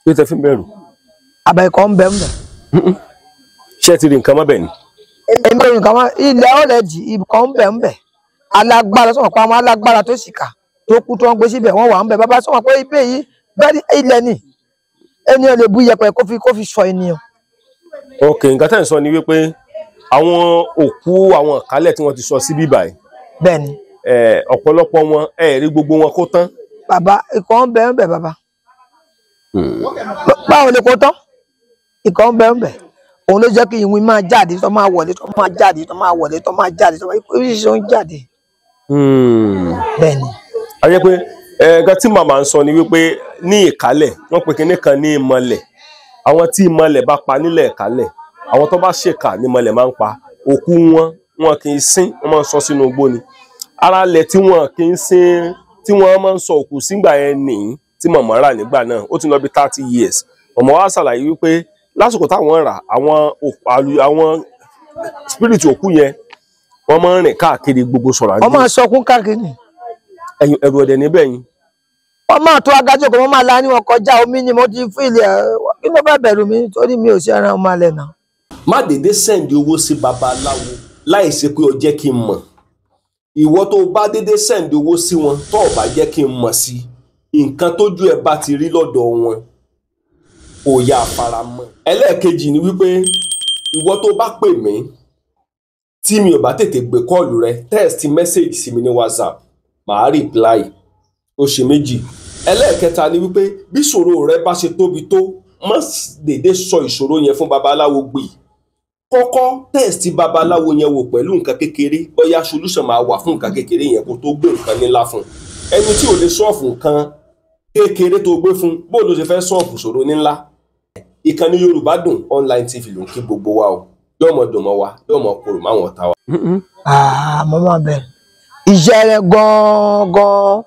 Kí ló tẹ fi ń bẹ̀rù? Àbá ikọ̀ ń bẹ ń bẹ. Ṣé ẹ ti rí nǹkan mọ́ bẹ̀ ni? Èmi ò rí nǹkan mọ́, ilẹ̀ ọ̀rẹ́dì ikọ̀ ń bẹ ń bẹ. Alágbára sọ̀rọ̀ pé àwọn alágbára tó sì kà tó kú tó ń gbé síbẹ̀ wọ́n wà ń bẹ. Bàbá sọ̀rọ̀ pé ibẹ̀ yìí bẹ́ẹ̀ ilẹ̀ ni ènìyàn lè bu iyẹ̀pẹ̀ kó fi sọ ènìyàn. Ok, nǹkan tẹ́ ń sọ ni wípé àwọn òkú àwọn ìkálẹ̀ tí wọ́n ti sọ síbí báyìí. Bẹ́ẹ̀ni. Ọ̀pọ̀lọpọ̀ wọn ẹ rí gbogbo wọn kó tán. Bàbá ikọ̀ ń bẹ ń bẹ bàbá. Báwo lè kó tán? Ikọ̀ ń bẹ ń bẹ. Òun ló jẹ́ kí ìwìn máa jáde tó máa wọlé tó máa jáde tó máa wọlé tó máa jáde tó máa oríṣiríṣi ó ń jáde. Bẹ́ẹ̀ni. A jẹ́ pé nǹkan tí màmá ń sọ ni wípé ní ìkálẹ̀ wọ́n pe kinní kan ní ìmọ̀lẹ̀. Àwọn tí ìmọ̀lẹ̀ bá pa nílẹ̀ ìkálẹ̀, àwọn tó bá ṣèkà ní ìmọ̀lẹ̀ máa ń pa. Òkú wọn wọn kì í sín, wọ́n máa ń sọ sínú igbó ni. Ara lẹ̀ tí wọn kì í sín, tí wọ́n máa ń sọ òkú sígbà yẹn nìyí tí màmá rà nígbà náà, ó ti lọ bí 30 years. Màmá wa ṣàlàyé wípé lásìkò táwọn rà àwọn spirit òkú yẹn wọ́n máa ń rìn káàkiri gbogbo sọ̀rọ̀ àdúgbò. Wọ́n máa sọkún káàkiri. Ẹ̀rù ọ̀dẹ̀ níbẹ̀ yín. Wọ́n máa tó agájọ́ kan, wọ́n máa la ní wọn kọjá omi ni mo ti fún ilẹ̀ kí ló fẹ́ bẹ̀rù mi torí mi ò sí ẹran ọmọ alẹ́ náà. Má dédé sẹ́ǹdì owó sí babaláwo láì ṣe pé o jẹ́ kí n mọ̀. Ìwọ tó bá dédé sẹ́ǹdì owó sí wọn tó o bá jẹ́ kí n mọ̀ sí nǹkan tójú ẹ bá ti rí lọ́dọ̀ wọn kò yá fara mọ́. Ẹlẹ́ẹ̀kejì ni wípé ìwọ tó bá pè mí tí mi ò bá tètè gbé kọ́ọ̀lù rẹ, text message sí mi ní WhatsApp, màá reply. Ó ṣe méjì. Ẹlẹ́ẹ̀kẹta ni wípé bí ìṣòro rẹ bá ṣe tóbi tó, má dédé sọ ìṣòro yẹn fún babaláwo gbì. Kọ́kọ́ test babaláwo yẹn wò pẹ̀lú nǹkan kékeré, bóyá solution máa wà fún nǹkan kékeré yẹn kó tó gbé nǹkan ńlá fún. Ẹni tí ò lè sọ́ọ̀fù nǹkan kékeré tó gbé fún, bó ló ṣe fẹ́ sọ́ọ̀fù ìṣòro ńlá? Ìkànnì Yorùbá Dùn Online TV ló ń kí gbogbo wa o. Yóò mọ dùn mọ́ wa, yóò mọ korò máwọn ọ̀tá wa. Mo máa bẹ̀rù. Iṣẹ́ rẹ̀ gan-an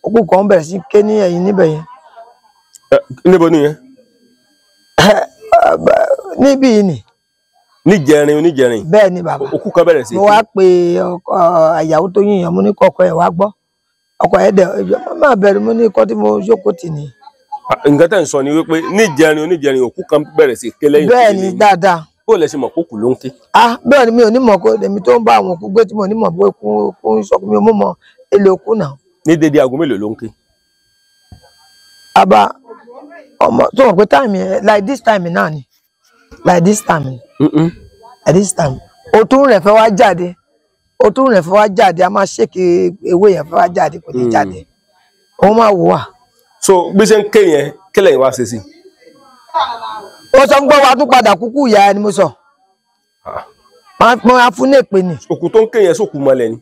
òkú kan bẹ̀rẹ̀ sí ké ní ẹ̀yìn níbẹ̀ yẹn. Níbo nìyẹn? Níbí yìí ni. Níjẹrin oníjẹrin. Bẹ́ẹ̀ ni bàbá. Òkú kan bẹ̀rẹ̀ sí ké. Mo wá pe ọkọ ìyàwó tó yíyan, mo ní kọ́kọ́ ẹ̀ wá gbọ́. Ọkọ ẹ̀ dẹ̀ má bẹ̀rù, mo ní ikọ́ tí mo jókòó tì ní. Nǹkan tẹ́ ń sọ ni wípé níjẹrin oníjẹrin òkú kan bẹ̀rẹ̀ sí ké lẹ́yìn. Bẹ́ẹ̀ ni dáadáa. Bó lẹ ṣe mọ̀ pé òkú ló ń ké? Bẹ́ẹ̀ ni mi ò ní mọ̀ kó èmi tó ń bá àwọn òkú gbé tí mo ní mọ̀ pé òkú ń sọ mi ò mú mọ̀ èlò òkú náà. Ní dédé aago mélòó ló ń ké? Àbá ọmọ tó mọ̀ pé time yẹn like this time náà ni, like this time, like this time. Òtún rẹ̀ fẹ́ wá jáde, òtún rẹ̀ fẹ́ wá jáde, a máa ṣèké ewé yẹn fẹ́ wá jáde kò ní jáde. Òun máa wò wá. So bí ṣe ń ké yẹn, kí lẹ̀yin wá ṣe sí? Ó sọ ń gbọ́ wa tún padà kúkú ìyá ẹni mo sọ. Máa fún ní èpè ni. Òkú tó ń ké yẹn sókú mọ́lẹ̀ ni.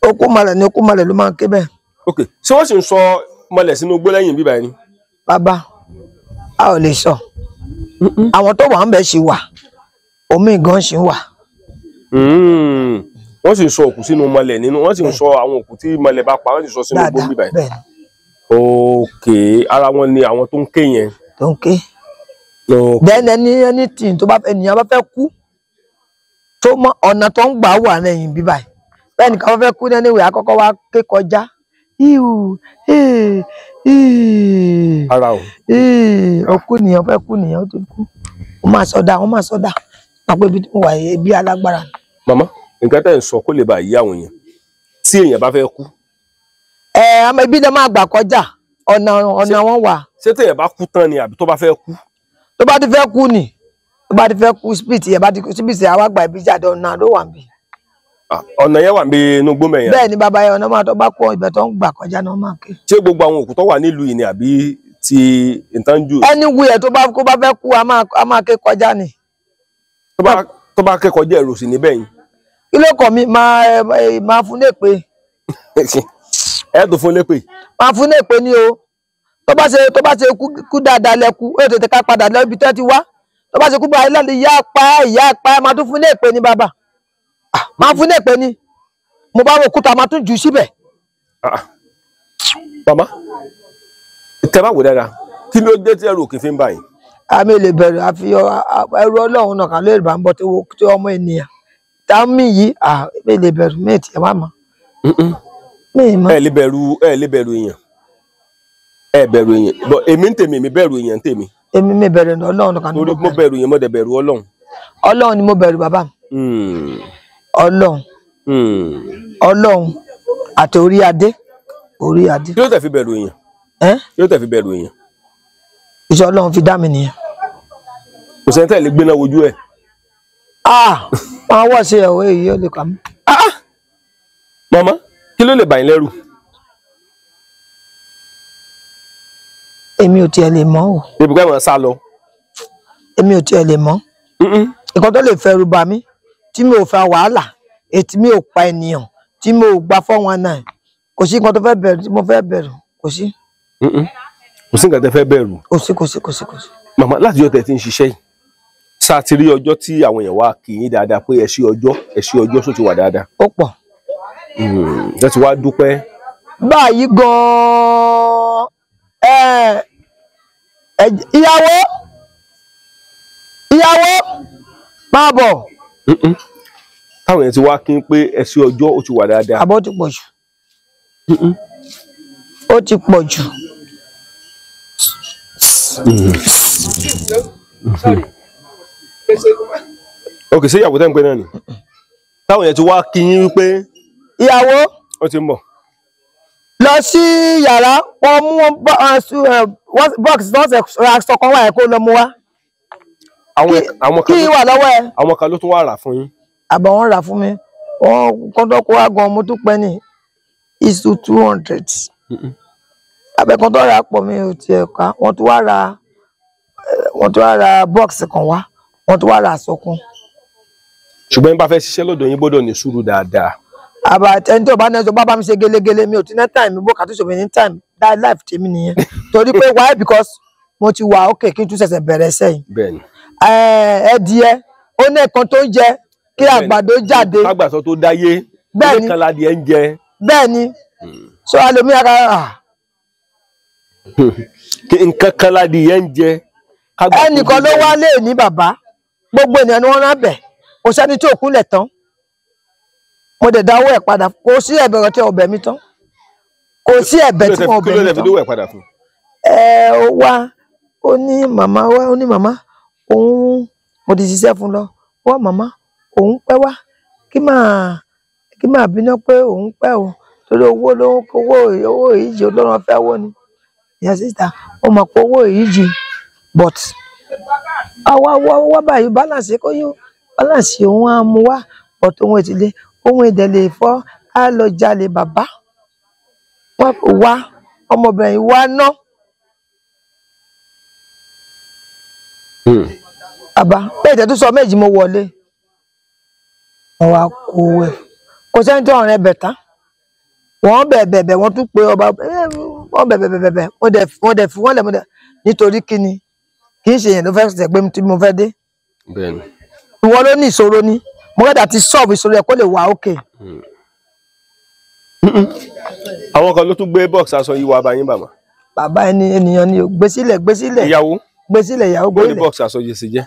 Òkú mọ́lẹ̀ ni, òkú mọ́lẹ̀ ló máa ń ké bẹ́ẹ̀. Ok, ṣé wọ́n sì ń sọ mọ́lẹ̀ sínú igbó lẹ́yìn bíbá ẹni? Bàbá, a ò lè sọ. Àwọn tó wà ń bẹ̀ ṣì wà, omi gan ṣì ń wà. Wọ́n sì ń sọ òkú sínú mọ́lẹ̀ nínú, wọ́n sì ń sọ àwọn òkú tí mọ́lẹ̀ bá pa, wọ́n sì ń sọ sínú igbó bíbá ẹni. Ok, ara wọn ni àwọn tó ń ké yẹn. Tó ń ké. Then anything tó bá ènìyàn bá fẹ́ kú tó mọ ọ̀nà tó ń gbà wà lẹ́yìn bíbá yìí. Bẹ́ẹ̀ ni ká bá fẹ́ kú ní anyway, àkọ́kọ́ wa ké kọjá. Ara o. Òkú nìyẹn fẹ́ kú nìyẹn ó ti kú. Ó máa sọdá, ó máa sọdá. Àpò ibi tí mo wà yìí bí alágbára. Màmá, nǹkan tẹ́ ń sọ kó lè bá yí àwọn èèyàn. Tí èèyàn bá fẹ́ kú. Àmọ́ ibi náà máa gbà kọjá, ọ̀nà wọn wà. Ṣé téèyàn bá kú tán ni àbí tó bá fẹ́ kú? Tó bá ti fẹ́ kú ni, tó bá ti fẹ́ kú spirit yẹn bá ti kú spirit yẹn àwa gba ibi jáde, ọ̀nà ló wà níbí. Ọ̀nà yẹn wà níbi inú igbó mẹ́yìn. Bẹ́ẹ̀ ni bàbá yẹn, ọ̀nà máa tó bá kú ibẹ̀ tó ń gbà kọjá náà máa ké. Ṣé gbogbo àwọn òkú tó wà nílùú yìí ni àbí ti ìtànjú? Anywhere tó bá kó bá fẹ́ kú a máa ké kọjá ni. Tó bá ké kọjá èrò sí níbẹ̀ yìí. Kí ló kàn mí máa fún lépè. Ẹ tó fún lépè. Máa fún lépè ni o. Tó bá ṣe kú dáadáa lẹ́kú, ó tètè ká padà lọ ibi tó ti wá. Tó bá ṣe kú báyìí lálẹ́ ìyá pa máa tún fún lépè ni bàbá. Máa fún lépè ni. Mo bá wo òkúta máa tún jù síbẹ̀. Màmá, tẹ bá wò dáadáa, kí ló dé tí ẹrù òkè fi ń bá yín? Àmì lè bẹ̀rù àfi ẹrù Ọlọ́run náà kà lóye bá ń bọ̀ tí ọmọ ènìyàn. Tá mi yìí, mi lè bẹ̀rù mi tiẹ̀ wá mọ́. Ẹ lè bẹ̀rù, ẹ lè bẹ̀rù èèyàn. Ẹ bẹ̀rù èèyàn. But èmi ń tèmi, èmi bẹ̀rù èèyàn ń tèmi. Èmi mi bẹ̀rù Ọlọ́run kan ni Torí mo mo bẹ̀rù. bẹ̀rù yẹn, mo dẹ̀ bẹ̀rù Ọlọ́run. Ọlọ́run ni mo bẹ̀rù bàbá mi. Ọlọ́run. Ọlọ́run àti orí adé. Orí adé. Kí ló tẹ̀ fi bẹ̀rù èèyàn? Ẹ́ Kí ló tẹ̀ fi bẹ̀rù èèyàn? Iṣẹ́ Ọlọ́run fi dá mi nìyẹn. Kò sẹ́ni tẹ̀ lè gbéná wojú ẹ̀. Ah! Máa wọ̀ sí ẹ̀wọ̀ èyí ó lè kà mí. Màmá, kí ló lè bà yín lẹ́rù? Èmi ò tiẹ̀ lè mọ̀ o. Débi pé àwọn sá lọ. Èmi ò tiẹ̀ lè mọ̀. Nǹkan tó lè fẹ́rù bà mí tí mi ò fa wàhálà, ètí mi ò pa ènìyàn, tí mi ò gba 419. Kò sí nǹkan tó fẹ́ bẹ̀rù tí mo fẹ́ bẹ̀rù. Kò sí. Kò sí nǹkan tẹ́ fẹ́ bẹ̀rù. Kò sí, kò sí, kò sí, kò sí. Màmá, láti ọjọ́ tẹ́ ti ń ṣiṣẹ́ yìí, ṣá ti rí ọjọ́ tí àwọn èèyàn wá kì í dáadáa pé ẹ ṣé ọjọ́, ẹ ṣé ọjọ́, só ti wà dáadáa? Ó pọ̀. Ẹ ti wá dúpẹ́. Báyìí gan-an, ìyàwó, ìyàwó, máa bọ̀. Táwọn èèyàn ti wá kí n pé ẹ ṣé ọjọ́, ó ti wà dáadáa. Àbọ̀ ti pọ̀ jù. Ó ti pọ̀ jù. Ok, ṣé ìyàwó tẹ́ ń pè náà ni? Táwọn èèyàn ti wá kí yín wípé Ìyàwó, ó ti ń bọ̀. lọ sí yàrá, wọ́n mú box aṣọ kan wá ẹ̀ kó lọ mú wá. Àwọn Kí kan wà lọ́wọ́ ẹ? Àwọn kan ló tún wá rà fún yín. Àbọ̀ wọn rà fún mi. Wọ́n kọ́ńtọ́ kó wá gan, mo tún pẹ́ ní iṣu 200. Abẹ́kan tó rà pọ̀ mi ò tiẹ̀ ká. Wọ́n tún wá ra, wọ́n tún wá ra box kan wá. Wọ́n tún wá ra aṣọ kan. Ṣùgbọ́n yín bá fẹ́ ṣiṣẹ́ lọ́dọ̀ yín gbọ́dọ̀ ní sùúrù dáadáa. Àbá ẹni tí ò bá ní ẹjọ́ bá bá mi ṣe gelegele, mi ò ti ní time bó kàtúnṣe mi ní time that life tèmi nìyẹn. Torí pé why? Because mo ti wà okay kí n tún ṣẹ̀ṣẹ̀ bẹ̀rẹ̀ sẹ́yìn. Bẹ́ẹ̀ni. Ẹdìyẹ ó ní ẹ̀kan tó ń jẹ kí àgbàdo jáde. Kágbàsọ tó dáyé. Bẹ́ẹ̀ni. Ilé kan ládìẹ ń jẹ. Bẹ́ẹ̀ni. So alomi ara ah. Nǹkan kan ládìẹ ń jẹ. Ẹnìkan ló wá lé ní bàbá. Gbogbo ènìyàn ni wọ́n rán bẹ̀. Kò sẹ́ni tí ò kúnlẹ̀ tán. Mo dẹ̀ dáwọ́ ẹ̀ padà. Kò sí ẹ̀bẹ̀ tí ọbẹ̀ mi tán. Kò sí ẹ̀bẹ̀ tí ọbẹ̀ mi tán. Kí ló dé fi dówó ẹ̀ padà fún? Ẹ ó wá, ó ní màmá wá, ó ní màmá, òun mo ti ṣiṣẹ́ fún lọ. Ó wá màmá, òun pẹ́ wá. Kí máa bínú pé òun pẹ́ o. Torí owó ló ń kó owó ìyíjì Ọlọ́run fẹ́ wó ni. Ìyá sísá, ó mọ̀ pé owó ìyíjì but àwa wá wá báyìí balance kó yó balance òun á mú wá but òun ètìlé òun èdè lè fọ́ á lọ jalè bàbá. Wọ́n wá ọmọbìnrin wá ná. Bàbá bẹ́ẹ̀ tẹ́ tún sọ méjì mo wọlé. Wọ́n wá kó ẹ̀. Kò sẹ́ni tó ọ̀rẹ́ bẹ̀ tán. Wọ́n bẹ̀ bẹ̀ bẹ̀ wọ́n tún pe ọba wọ́n bẹ̀ bẹ̀ bẹ̀ bẹ̀ wọ́n dẹ̀ fi wọ́n lẹ̀ mọ́dẹ̀ nítorí kíni kì í ṣe èèyàn ló fẹ́ ṣẹ̀ pé tí mo fẹ́ dé. Bẹ́ẹ̀ni. Ìwọ ló ní ìṣòro ni. Mo fẹ́ dà ti solve ìṣòro ẹ̀ kó lè wà ókè. Àwọn kan ló tún gbé box aṣọ yìí wá bá yín bàmá. Bàbá ẹni ènìyàn ni o gbé sílẹ̀ gbé sílẹ̀. Ìyàwó. Gbé sílẹ̀ ìyàwó gbé Bó ní sílẹ̀. box aṣọ yìí ṣe jẹ́?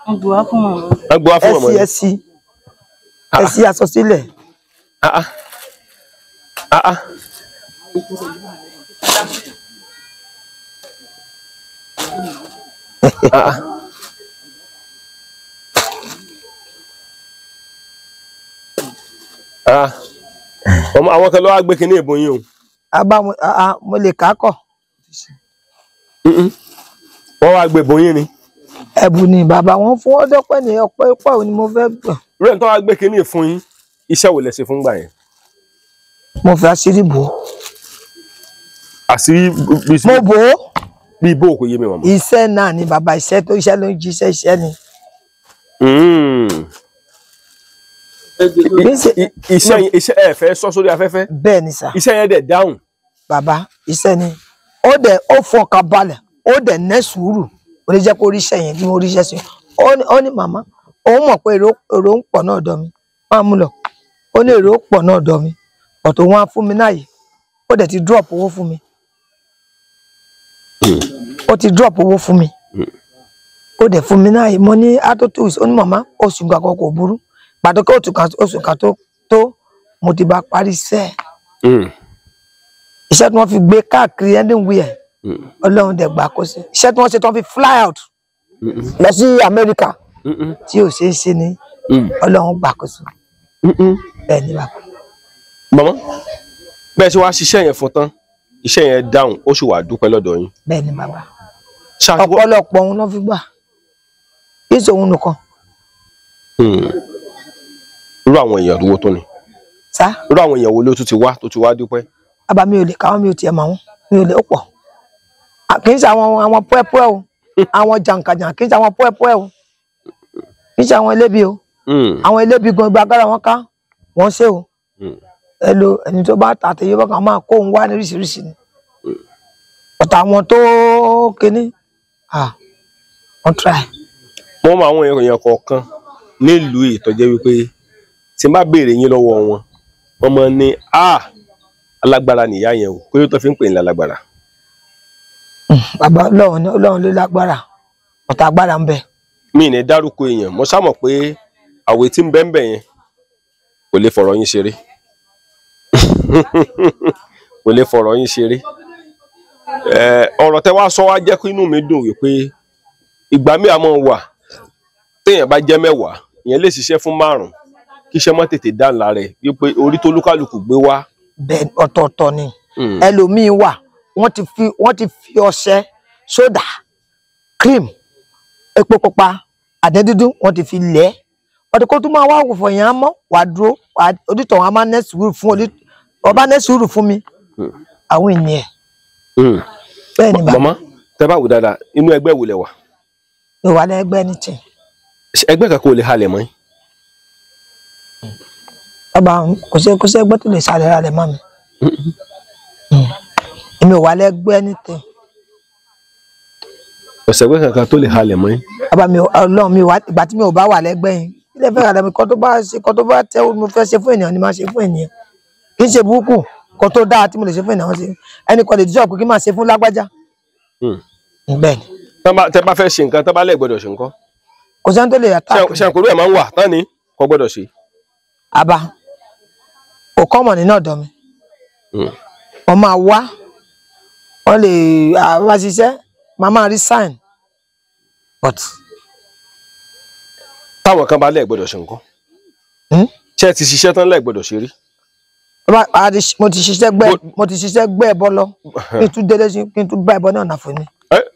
Wọ́n gbé wá fún màmá. Wọ́n gbé wá fún màmá. Ẹ sí ẹ sí aṣọ sílẹ̀. Àwọn kan ló wá gbé kinní ìbò yín o. Àbá mo lè kà á kọ̀. Wọ́n wá gbé ìbò yín ni. Ẹ̀bùn ni bàbá wọn fún ọdọ́ pẹ́ ní ọpẹ́ pọ̀ ni mo fẹ́ gbà. Rẹ̀ tó wá gbé kinní fún yín, iṣẹ́ wo lẹ ṣe fún gbà yẹn? Mo fi àṣírí bò ó. Àṣírí mo bò ó. Bí bò kò yé mi màmá. Iṣẹ́ náà ni bàbá iṣẹ́ tó iṣẹ́ ló ń jíṣẹ́ iṣẹ́ ni. Iṣẹ́ ẹ fẹ́ sọ sórí afẹ́fẹ́. Bẹ́ẹ̀ ni sà. Iṣẹ́ yẹn dẹ̀ dáhùn. Bàbá iṣẹ́ ni ó dẹ̀ ó fọkàn balẹ̀ ó dẹ̀ ní sùúrù ó lè jẹ́ kó ríṣẹ́ yẹn tí mo ríṣẹ́ sí. Ó ní màmá òun mọ̀ pé èrò ń pọ̀ náà dọ̀ mi máa mú lọ. Ó ní èrò pọ̀ náà dọ̀ mi ọ̀tọ̀ wọn á fún mi náàyè ó dẹ̀ ti drop owó fún mi. Ó ti drop owó fún mi. Ó dẹ̀ fún mi náàyè mo ní atótó ó ní màmá oṣù kan kò burú pàtó kí oṣù kan tó mo ti bá parí iṣẹ́. Iṣẹ́ tí wọ́n fi gbé káàkiri anywhere Ọlọ́run dẹ̀ gbà kó sí iṣẹ́ tí wọ́n ṣe tí wọ́n fi fly out lọ sí Amẹ́ríkà tí ò ṣeé ṣe ni Ọlọ́run gbà kó sí. Bẹ́ẹ̀ ni bàbá. Màmá, bẹ́ẹ̀ ṣe wá ṣiṣẹ́ yẹn fún tán, iṣẹ́ yẹn dáhùn, ó sì wà dúpẹ́ lọ́dọ̀ yín. Bẹ́ẹ̀ ni bàbá. Ọ̀pọ̀lọpọ̀ òun ló fi gbà, kì í ṣe òun nìkan. Irú àwọn èèyàn wo tó ni? Sá. Irú àwọn èèyàn wo ló tún ti wá tó ti wá dúpẹ́? Bàbá mi ò lè káwọn, mi ò tiẹ̀ mọ̀ wọ́n, mi ò lè pọ̀. Kì í ṣe àwọn pẹ́pẹ́ o, àwọn jàǹkàjàǹ, kì í ṣe àwọn pẹ́pẹ́ o, kì í ṣe àwọn elébi o. Àwọn elébi gan gba agbára wọn ká, wọ́n ṣe o. Ẹ lo ẹni tó bá tà àtẹyẹ bá kàn máa kó òun wá ní oríṣiríṣi ni. Ọ̀tà àwọn tó kíní, wọ́n try. Wọ́n mọ àwọn èèyàn kọ̀ọ̀kan nílùú ìtọ́jẹ́ wípé tí n bá béèrè yín lọ́wọ́ wọn, wọ́n máa ní alágbára nìyá yẹn o, kí ló tó fi ń pè ní alágbára. Bàbá Ọlọ́run ló lágbára, ọ̀tá agbára ń bẹ. Mi ní dárúkọ èèyàn, mo sá mọ̀ pé àwẹ̀ tí ń bẹ ń bẹ yẹn kò lè fọ̀rọ̀ yín ṣeré. Kò lè fọ̀rọ̀ yín ṣeré. Ọ̀rọ̀ tẹ́ wá sọ wá jẹ́ kí inú mi dùn wípé ìgbà mi àmọ́ wà téèyàn bá jẹ́ 10, ìyẹn lè ṣiṣẹ́ fún 5 kí iṣẹ́ mọ́ tètè dá ńlá rẹ̀ wípé orí tó lúkálùkù gbé wá. Bẹ́ẹ̀ ọ̀tọ̀ọ̀tọ̀ ni ẹlòmíín wà, wọ́n ti fi ọṣẹ, sódà, cream, epo pupa, àdán dúdú, wọ́n ti fi lẹ̀. Ọdún kó tún máa wá òkùnfọ̀ yẹn á mọ́, wàá dúró, onítọ̀hún á máa ní sùúrù fún ọba ní sùúrù fún mi. Àwọn ènìyàn. Bẹ́ẹ̀ ni bàbá. Màmá, tẹ́ bá wò dáadáa, inú ẹgbẹ́ wo lẹ wà? Mi wà lẹ́gbẹ́ ní tì. Ẹgbẹ́ kan kò lè halẹ̀ mọ́ yín. Bàbá, kò sí ẹgbẹ́ tó lè ṣàlẹ̀ rálẹ̀ mọ́ mi. Èmi ò wà lẹ́gbẹ́ ní tì. Kò sí ẹgbẹ́ kankan tó lè halẹ̀ mọ́ yín. Bàbá mi, Ọlọ́run mi wà, ìgbà tí mi ò bá wà lẹ́gbẹ́ yín, ilé fẹ́ rà mí, kọ́ tó bá ṣe, kọ́ tó bá tẹ́ mo fẹ́ ṣe fún ènìyàn ni máa ṣe fún ènìyàn. Kì í ṣe burúkú, kọ́ tó dáa tí mo lè ṣe fún ènìyàn ṣe. Ẹnì kan lè díjọ́ pé kí n máa ṣe fún lágbájá. Bẹ́ẹ̀ ni. Tẹ́ bá fẹ́ ṣe nǹkan, tẹ́ bá lẹ̀ gbọ́dọ̀ ṣe nǹkan. Kò sẹ́ni tó lè attack. Ṣé àkórí ẹ̀ máa ń wà tán ni kò gbọ́dọ̀ ṣe. Àbá, kò kọ́mọ̀ nínú ọ̀dọ̀ mi. Wọ́n máa wá, wọ́n lè wá ṣiṣẹ́, màá máa rí sign. But táwọn kan bá lẹ̀ gbọ́dọ̀ ṣe nǹkan. Ṣé ẹ ti ṣiṣẹ́ tán lẹ̀ gbọ́dọ̀ ṣe rí? Mo ti ṣiṣẹ́ gbẹ́ ẹbọ lọ, kí n tún délé sí, kí n tún bá ẹbọ náà nà fún mi.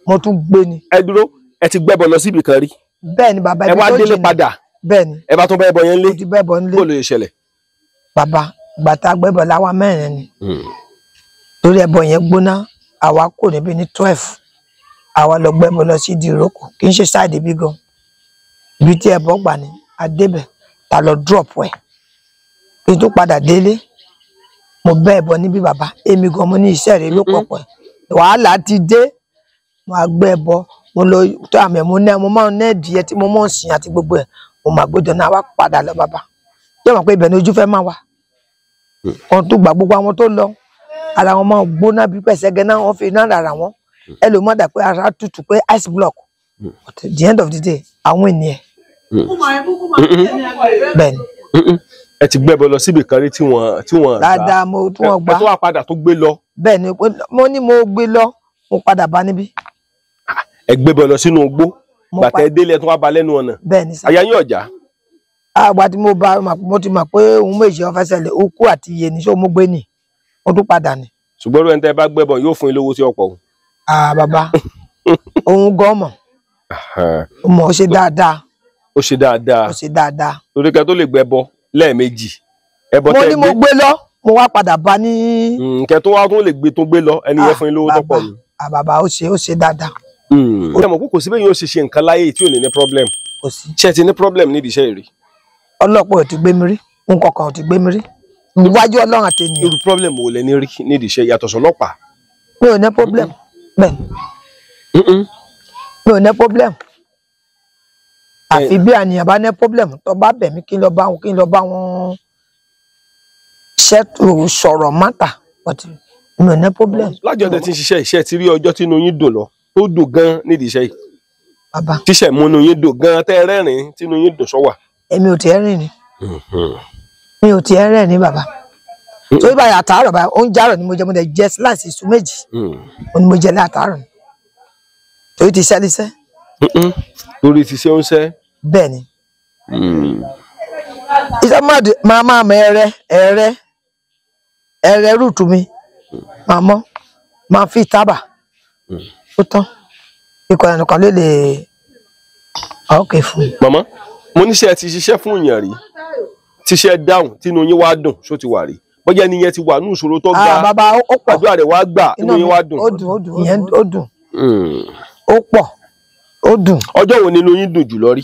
Mo tún gbé ni. Ẹ dúró, ẹ ti gbẹ́bọ lọ síbi kan rí. Bẹ́ẹ̀ ni bàbá, ẹ ibi wá tó délé jìnnà. padà. Bẹ́ẹ̀ ni. Ẹ bá tún bá ẹbọ yẹn lé. Mo ti bá ẹbọ nílé. Bó ló ṣe ṣẹlẹ̀? Bàbá, ìgbà tá a gbẹ́bọ láwa 4 ni. Torí ẹbọ yẹn gbóná, àwa kò níbi ní 12. Àwa lọ gbẹ́bọ lọ sí Ìdíròkò, kì í ṣe sáìdì bí gan. Ibi tí ẹbọ gbà ní, a débẹ̀, ta lọ drop ẹ̀. Kí n tó padà délé, mo bẹ́ ẹbọ níbí bàbá, èmi gan mo ní iṣẹ́ rẹ̀ ló pọ̀pọ̀ ẹ̀. Wàhálà ti dé, mo á gbé ẹbọ, mo lọ tó àmì ẹ̀, mo ná, mo máa ń ná ẹ̀dìyẹ tí mo máa ń sìn àti gbogbo ẹ̀, mo máa gbójọ náà wá padà lọ bàbá. Yóò mọ̀ pé ibẹ̀ ni ojú fẹ́ máa wà. Wọ́n tó gbà gbogbo àwọn tó lọ, ara wọn máa gbóná bí pẹ̀sẹ̀gẹ́ náà, wọ́n fi iná rárá wọn. Ẹlòmíràn dà pé ara tutù pé ice block. But at the end of the day, àwọn ènìyàn. Bẹ́ẹ̀ ni. Ẹ ti gbẹ́bọ lọ síbi kan rí tí wọ́n gbà. Dáadáa, mo tí wọ́n gbà. Ẹ tó wá padà tó gbé lọ. Bẹ́ẹ̀ ni, mo ní mo gbé lọ, mo padà bá níbí. Ẹ gbẹ́bọ lọ sínú igbó, bàtà ẹ délé ẹ tó wá ba lẹ́nu ọ̀nà. Bẹ́ẹ̀ ni sá. Àyà yín ọ̀já. Àgbà tí mo bá, mo ti mọ̀ pé òun méjì ọ̀fẹ́ ṣẹlẹ̀, ó kú àti iye ní ṣó mo gbé nì, mo tún padà ní. Ṣùgbọ́n ẹni tẹ́ bá gbẹ́bọ yóò fún yín lówó tí ó pọ̀ o. Bàbá, òun gan mọ̀. Ó mọ̀, ó ṣe dáadáa. Ó ṣe dáadáa. Ó ṣe dáadáa. Torí kẹ́ tó lè gbẹ́bọ lẹ́ẹ̀mejì. Ẹbọ Mo tẹ́ ní mo gbé lọ, mo wá padà bá ní. Kẹ́ tó wá tún lè gbé tó gbé lọ, ẹni yẹn fún yín lówó tó pọ̀ ni. Bàbá, ó ṣe dáadáa. Ó mọ̀ pé kò sí bẹ́ẹ̀ yóò ṣe ṣe nǹkan láyé tí ò ní ní problem. Kò sí. Ṣé ẹ ti ní problem nídìí iṣẹ́ rí? Ọlọ́pàá ò ti gbé mi rí, nǹkan kan ò ti gbé mi rí. Níwájú Ọlọ́run àti ènìyàn. Irú problem wo lẹ ní rí nídìí iṣẹ́ yàtọ̀ sọ́lọ́pàá? Mi ò ní problem. Bẹ́ẹ̀ ni. Mi ò ní problem. Àfi bí àníyàn bá ní problem, tó bá bẹ̀ mí kí n lọ bá wọn, kí n lọ bá wọn ṣètò sọ̀rọ̀ mátà, but mi ò ní problem. Lájọ́ tẹ́ ti ń ṣiṣẹ́ iṣẹ́ ti rí ọjọ́ tí inú yín dùn lọ, tó dùn gan nídìí iṣẹ́ yìí. Bàbá. Tíṣẹ̀ mú inú yín dùn gan, tẹ́ rẹ́rìn-ín tí inú yín dùn sọ́wà. Èmi ò tiẹ̀ rìn ni. Mi ò tiẹ̀ rẹ́rìn bàbá. Torí báyìí àtàárọ̀ báyìí oúnjẹ àárọ̀ ni mo jẹ, mo dẹ̀ jẹ slice iṣu méjì ni mo jẹ látàárọ̀ ni. Torí ti ṣẹ́líṣẹ́. Torí ti ṣe ń ṣẹ́. Bẹ́ẹ̀ ni. Iṣẹ́ máa máa mọ ẹrẹ ẹrẹ ẹrẹ rúùtù mi máa mọ́ máa fi tábà ó tán ikọ̀ ẹnìkan ló lè ọ̀kẹ́ fún mi. Màmá, mo níṣẹ́ ti ṣiṣẹ́ fún èèyàn rí, tíṣẹ́ dáhùn tínú yín wá dùn, ṣó ti wà rí? Bọ́jà ni yẹn ti wà ní ìṣòro tó ga, bàbá ó pọ̀, àdúrà rẹ̀ wá gbà, inú yín wá dùn. Ó dùn, ó dùn, ìyẹn ó dùn, ó pọ̀, ó dùn. Ọjọ́ wo ni inú yín dùn jùlọ rí?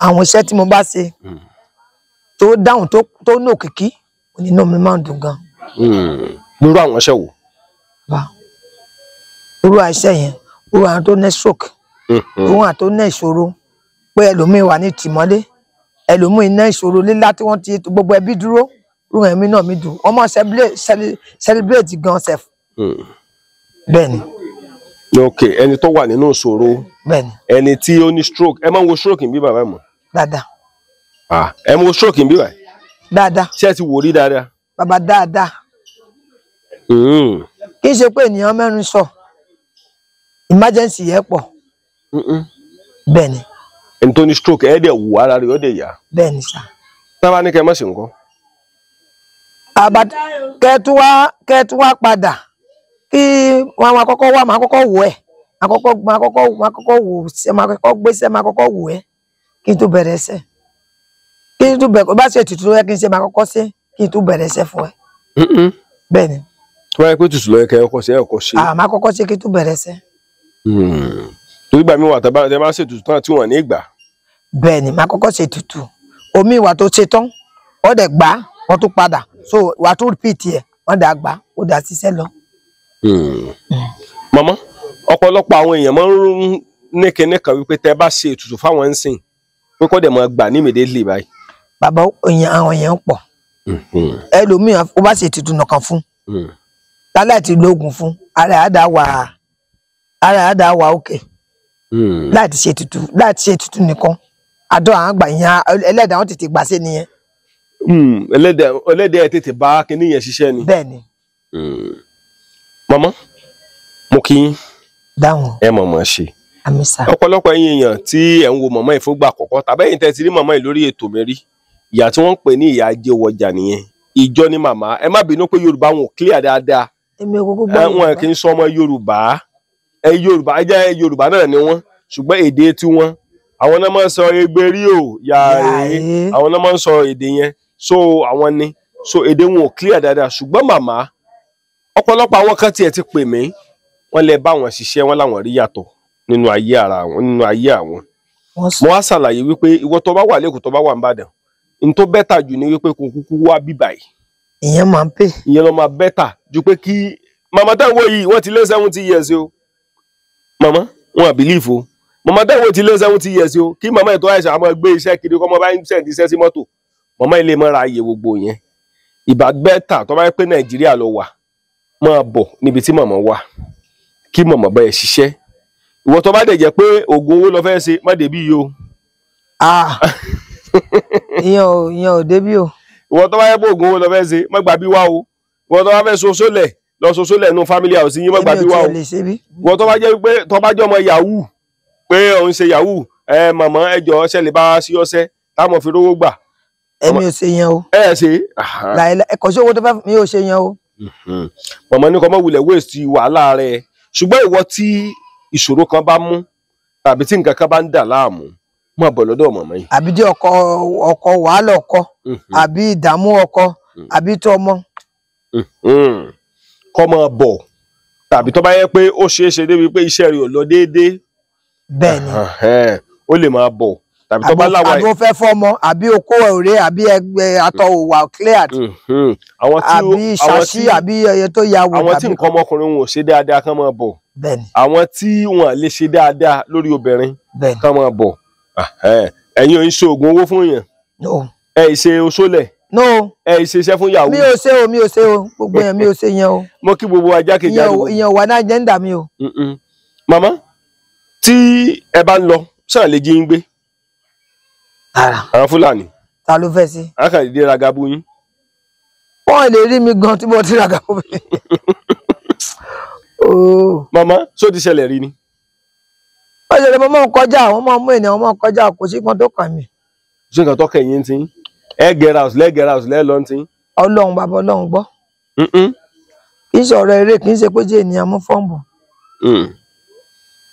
Àwọn iṣẹ́ tí mo bá ṣe tó dáhùn tó ní òkìkí, inú mi máa ń dùn gan. Lórí àwọn iṣẹ́ wo? Irú iṣẹ́ yẹn, irú àwọn tó ní stroke, irú àwọn tó ní ìṣòro pé ẹlòmíín wà ní tìmọ́lé, ẹlòmíín ní ìṣòro lílá tí wọ́n ti gbogbo ẹbí dúró, irú ẹ̀mí náà mi dùn. Wọ́n máa celebrate gan sef. Bẹ́ẹ̀ni. Ok, ẹni tó wà nínú ìṣòro. Bẹ́ẹ̀ni. Ẹni tí ó ní stroke, ẹ máa ń wo stroke níbí bàbá mọ̀? Dáadáa. Ẹ máa wo stroke níbí bàbá? Dáadáa. Ṣé ẹ ti wò rí dáadáa? Bàbá dáadáa. Kì í ṣe pé ènìyàn mẹ́rin sọ emergency yẹn pọ̀. Bẹ́ẹ̀ni. Ẹni tó ní stroke ẹ dẹ̀ wò ara rẹ̀ ó dẹ̀ yá. Bẹ́ẹ̀ni sà. Tábà ní kẹ́ ẹ má ṣe nǹkan. Kẹ́ẹ̀tú wá padà kí wọn máa kọ́kọ́ wá, máa kọ́kọ́ wò ẹ́, máa kọ́kọ́ wò ṣe, máa kọ́kọ́ gbéṣẹ́, máa kọ́kọ́ wò ẹ́ kí n tó bẹ̀rẹ̀ ẹsẹ̀. Kí n tó bẹ̀rẹ̀ bá ṣe ètùtù ló yẹ kí n ṣe, máa kọ́kọ́ ṣe kí n tó bẹ̀rẹ̀ ẹsẹ̀ fún ẹ. Bẹ́ẹ̀ni. Tó bá yẹ pé ètùtù ló yẹ kẹ́ ẹ kọ́kọ́ ṣe, ẹ kọ́kọ́ ṣe. Máa kọ́kọ́ ṣe kí n tó bẹ̀rẹ̀ ẹsẹ̀. Torí gbà mí wà tábà tẹ máa ṣètùtù tán tí wọ́n ní gbà. Bẹ́ẹ̀ni, máa kọ́kọ́ ṣe ètùtù. Omi ìwà tó ṣe tán, wọ́n dẹ̀ gbà, wọ́n tún padà. So wà tó repeat ẹ̀, wọ́n dà gbà, ó dà ṣiṣẹ́ lọ. Màmá, ọ̀pọ̀lọpọ̀ àwọn èèyàn máa ń ní kinní kan wípé tẹ bá ṣe ètùtù fáwọn ń sìn pé kọ́ dẹ̀ máa gbà ní immediately báyìí. Bàbá àwọn èèyàn pọ̀. Ẹlòmíràn ó bá ṣe ètùtù nìkan fún, láláì ti lo oògùn fún, ara àdá wà òkè. Láì ti ṣe ètùtù, láì ti ṣe ètùtù nìkan, àdó àwọn àgbà yẹn ẹlẹ́dàá wọn tètè gbà sí nìyẹn. Ẹlẹ́dàá tètè bá kinní yẹn ṣiṣẹ́ ni. Bẹ́ẹ̀ni. Màmá, mo kí yín. Dáhùn. Ẹ mọ̀ mọ̀ ṣe. Àmín sà. Ọ̀pọ̀lọpọ̀ ẹ̀yin èèyàn tí ẹ̀ ń wo màmá yìí fúngbà àkọ́kọ́ tàbí ẹ̀yin tẹ́ ti rí màmá yìí lórí ètò mi rí, ìyá tí wọ́n ń pè ní ìyá Ajéwọjà nìyẹn. Ìjọ ni màmá. Ẹ má bínú pé Yorùbá wọn ò clear dáadáa. Èmi ò kúkú gbọ́ Yorùbá. Wọn kì í sọ ọmọ Yorùbá. Ẹ Yorùbá ẹ jẹ́ Yorùbá náà ni wọ́n, ṣùgbọ́n èdè tiwọn àwọn náà máa ń sọ egbèrí o yàrá, àwọn náà máa ń sọ èdè yẹn. So àwọn ni, so èdè wọn ò clear dáadáa. Ṣùgbọ́n màmá, ọ̀pọ̀lọpọ̀ àwọn kan tiẹ̀ ti pè mí, wọ́n lè bá wọn ṣiṣẹ́, wọ́n láwọn rí yàtọ̀ nínú ayé ara wọn, nínú ayé àwọn. Mo wá ṣàlàyé wípé ìwọ tó bá wà lẹ́kọ̀ọ́, tó bá wà nìbàdàn, n tó bẹ́tà jù ni wípé kò kúkú wá bíbà yìí. Ìyẹn máa ń pè. Ìyẹn ló máa bẹ́tà ju pé kí màmá táwọn yìí wọ́n ti lé 70 years o. Màmá wọn à believe o. Màmá táwọn ti lé 70 years o. Kí màmá ètò àìsàn àmọ́ gbé iṣẹ́ kiri kọ́ mọ́ bá ń sẹ̀ǹdí iṣẹ́ sí mọ́tò. Màmá ilé mọ́ra ayé gbogbo yẹn. Ìbá bẹ́tà tó bá yẹ pé Nàìjíríà ló wà, máa bọ̀ níbi tí màmá wà kí màmá bá ẹ ṣiṣẹ́. Ìwọ tó bá dẹ̀ jẹ́ pé oògùn owó lọ fẹ́ ṣe, má débí yìí o. Ìyẹn ò débí o. Ìwọ tó bá yẹ pé oògùn owó lọ fẹ́ ṣe, má gbà bí wá o. Ìwọ tó bá fẹ́ soso lẹ̀, lọ soso lẹ̀ nù family house yín, má gbà bí wá o. Ìwọ tó bá jẹ́ pé tó bá jẹ́ ọmọ yahoo pé òun ṣe yahoo, ẹ màmá ẹ jọ̀ọ́ ṣe lè bá sí ọṣẹ táwọn fi rówó gbà. Èmi ò ṣe yẹn o. Ẹ ṣe. Láìláì kò sí owó tó fẹ́ mi ò ṣe yẹn o. Màmá ní kò mọ̀ wulẹ̀ waste wàhálà rẹ̀. Ṣùgbọ́n ìwọ tí ìṣòro kan bá mú tàbí tí nǹkan kan bá ń dà láàmú, máa bọ̀ lọ́dọ̀ màmá yìí. Àbí dé ọkọ ọkọ wàhálà ọkọ, àbí ìdààmú ọkọ, àbí tó ọmọ. Kọ́ máa bọ̀ tàbí tó bá yẹ pé ó ṣeé ṣe débi pé iṣẹ́ rẹ̀ ò lọ déédéé. Bẹ́ẹ̀ni. Ó lè máa bọ̀ tàbí tó bá láwa. Àbí ó fẹ́ fọ́mọ, àbí okó òré, àbí ẹgbẹ́ atọ́ òwà cleared. Àbí ṣáṣí, àbí ẹyẹ tó ya wò. Àwọn tí nǹkan ọmọkùnrin wọn ò ṣe dáadáa kán máa bọ̀. Bẹ́ẹ̀ni. Àwọn tí wọn lè ṣe dáadáa lórí obìnrin kán máa bọ̀. Ẹ̀yin ò ń ṣe oògùn owó fún yàn. Ẹ ì ṣe oṣólẹ̀. Ẹ ì ṣe iṣẹ́ fún yahoo. Mi ò ṣe o, mi ò ṣe o, gbogbo yẹn mi ò ṣe yẹn o. Mo kí gbogbo wa jákèjádò. Ìyẹn wà ní agenda mi o. Màmá, tí ẹ bá ń lọ, sáà lè jí ń gbé. Àwọn Fúlàní. Ta ló fẹ́ sí? A kàn dédé ra gabu yín. Wọ́n lè rí mi gan tí mo ti ràgà fún mi. Màmá, ṣó ti ṣẹlẹ̀ rí ni? Ó ṣẹlẹ̀, mo máa ń kọjá, àwọn máa ń mú ènìyàn, máa ń kọjá, kò sí kan tó kàn mí. Ṣé nǹkan tó kàn yín ti ń? Ẹ get house, lẹ́ get house, lẹ́ lọ ti ń. Ọlọ́run bàbá Ọlọ́run gbọ́. Kì í ṣọ̀rọ̀ eré, kì í ṣe pé jẹ́ ènìyàn mú fọ́ọ̀mù.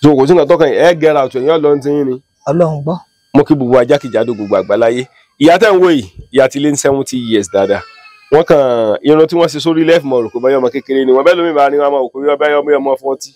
So kò sí nǹkan tó kàn yín, ẹ get house, èèyàn lọ ti ń ni. Ọlọ́run gbọ́. Mo kí gbogbo ajákèjádò gbogbo àgbáláyé. Ìyá tẹ̀ ń wò yìí, ìyá ti lé ní 70 years dáadáa. Wọ́n kàn irun tí wọ́n ṣe sórí lẹ́fù mọ̀ rò pé báyọ̀ ọmọ kékeré ni wọ́n, bẹ́ẹ̀ lómi bá ní wọn máa wò pé báyọ̀ ọmọ 40.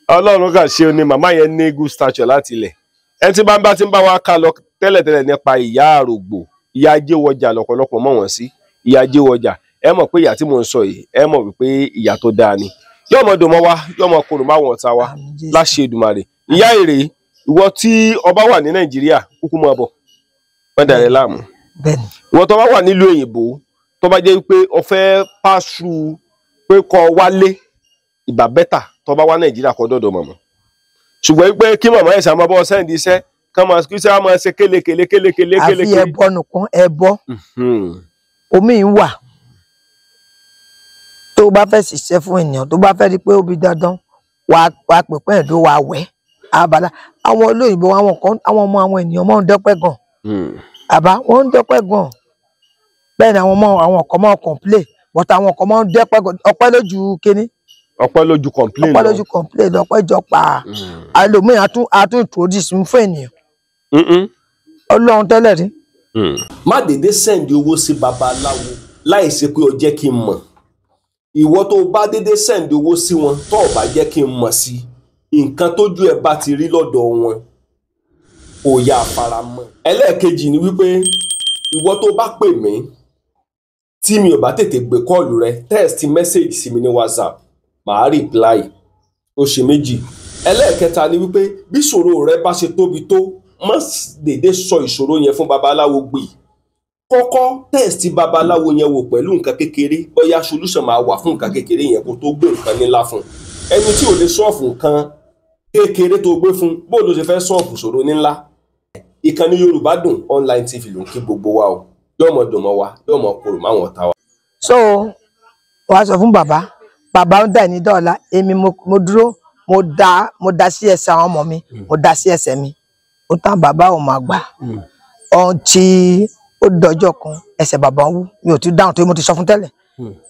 Ọlọ́run kàn ṣe ni màmá yẹn ní good stature láti ilẹ̀. Ẹni tí bá ń bá ti ń bá wa ká lọ tẹ́lẹ̀tẹ́lẹ̀ nípa ìyá àrògbò, ìyá ajéwọjà lọ́pọ̀lọpọ̀ mọ̀ wọ́n sí, ìyá ajéwọjà. Ẹ mọ̀ pé ìyá tí mò ń sọ yìí, ẹ mọ̀ wípé ìyá tó dáa ni. Yóò mọ dùn mọ́ wa, yóò mọ korò máwọn ọ̀tá wa láṣẹ Èdùmàrè. Ìyá èrè, ìwọ tí ọba wà ní Nàìjíríà, kúkú mọ́ bọ̀, wọ́n dàrẹ́ láàmú. Ìwọ tó bá wà nílùú òyìnbó, tó bá jẹ́ pé o fẹ́ pàṣù pé kó wálé, ìbá bẹ́tà tó bá wá Nàìjíríà kó dọ̀dọ̀ mọ̀mọ́. Ṣùgbọ́n pé kí màmá ẹ̀sà máa bọ́ sẹ́ǹdì iṣẹ́, kí sẹ́ máa ṣe kélekèlé kélekèlé kélekèlé. Àfi ẹbọ nìkan, ẹbọ omi ń wà. Tó bá fẹ́ ṣiṣẹ́ fún ènìyàn, tó bá fẹ́ rí pé ó bi dandan, wàá pèpẹ́ ẹ̀dọ́ wàá wẹ̀ abala. Àwọn olóyìnbó, àwọn kan, àwọn ọmọ àwọn ènìyàn máa ń dọ́pẹ́ gan. Àbá wọ́n ń dọ́pẹ́ gan. Bẹ́ẹ̀ ni àwọn ọmọ àwọn kan máa ń complain, but àwọn kan máa ń dọ́pẹ́ gan. Ọpẹ́ lójú kíní. Ọpẹ́ lójú complain. Ọpẹ́ lójú complain, ọpẹ́ jọ pa. Ẹlòmíì àtún introduce fún ènìyàn. Ọlọ́run tẹ́lẹ̀ rí. Má dédé send owó sí babaláwo láì ṣe pé o jẹ́ kí n mọ̀. Ìwọ tó bá dédé send owó sí wọn, tó o bá jẹ́ kí n mọ̀ sí, nǹkan tójú ẹ bá ti rí lọ́dọ̀ wọn, kò yá fara mọ́. Ẹlẹ́ẹ̀kejì ni wípé ìwọ tó bá pè mí tí mi ò bá tètè gbé kọ́ọ̀lù rẹ, text message sí mi ní WhatsApp, màá reply. Ó ṣe méjì. Ẹlẹ́ẹ̀kẹta ni wípé bí ìṣòro rẹ bá ṣe tóbi tó, má dédé sọ ìṣòro yẹn fún babaláwo gbì. Kọ́kọ́ test babaláwo yẹn wò pẹ̀lú nǹkan kékeré, bóyá solution máa wà fún nǹkan kékeré yẹn kó tó gbé nǹkan ńlá fún. Ẹni tí ò lè sọ́ọ̀fù nǹkan kékeré tó gbé fún, bó ló ṣe fẹ́ sọ́ọ̀fù ìṣòro ńlá? Ìkànnì Yorùbá Dùn Online TV ló ń kí gbogbo wa o. Yóò mọ dùn mọ́ wa, yóò mọ korò máwọn ọ̀tá wa. So wàá sọ fún bàbá, bàbá ń dà ní dọ́ọ̀la, èmi mo dúró, mo da sí ẹsẹ̀ àwọn ọmọ mi, mo da sí ẹsẹ̀ mi. Ó tán bàbá ò máa gbà. Ohun tí ó dọjọ́ kan, ẹsẹ̀ bàbá wú, mi ò tún dáhùn torí mo ti sọ fún tẹ́lẹ̀.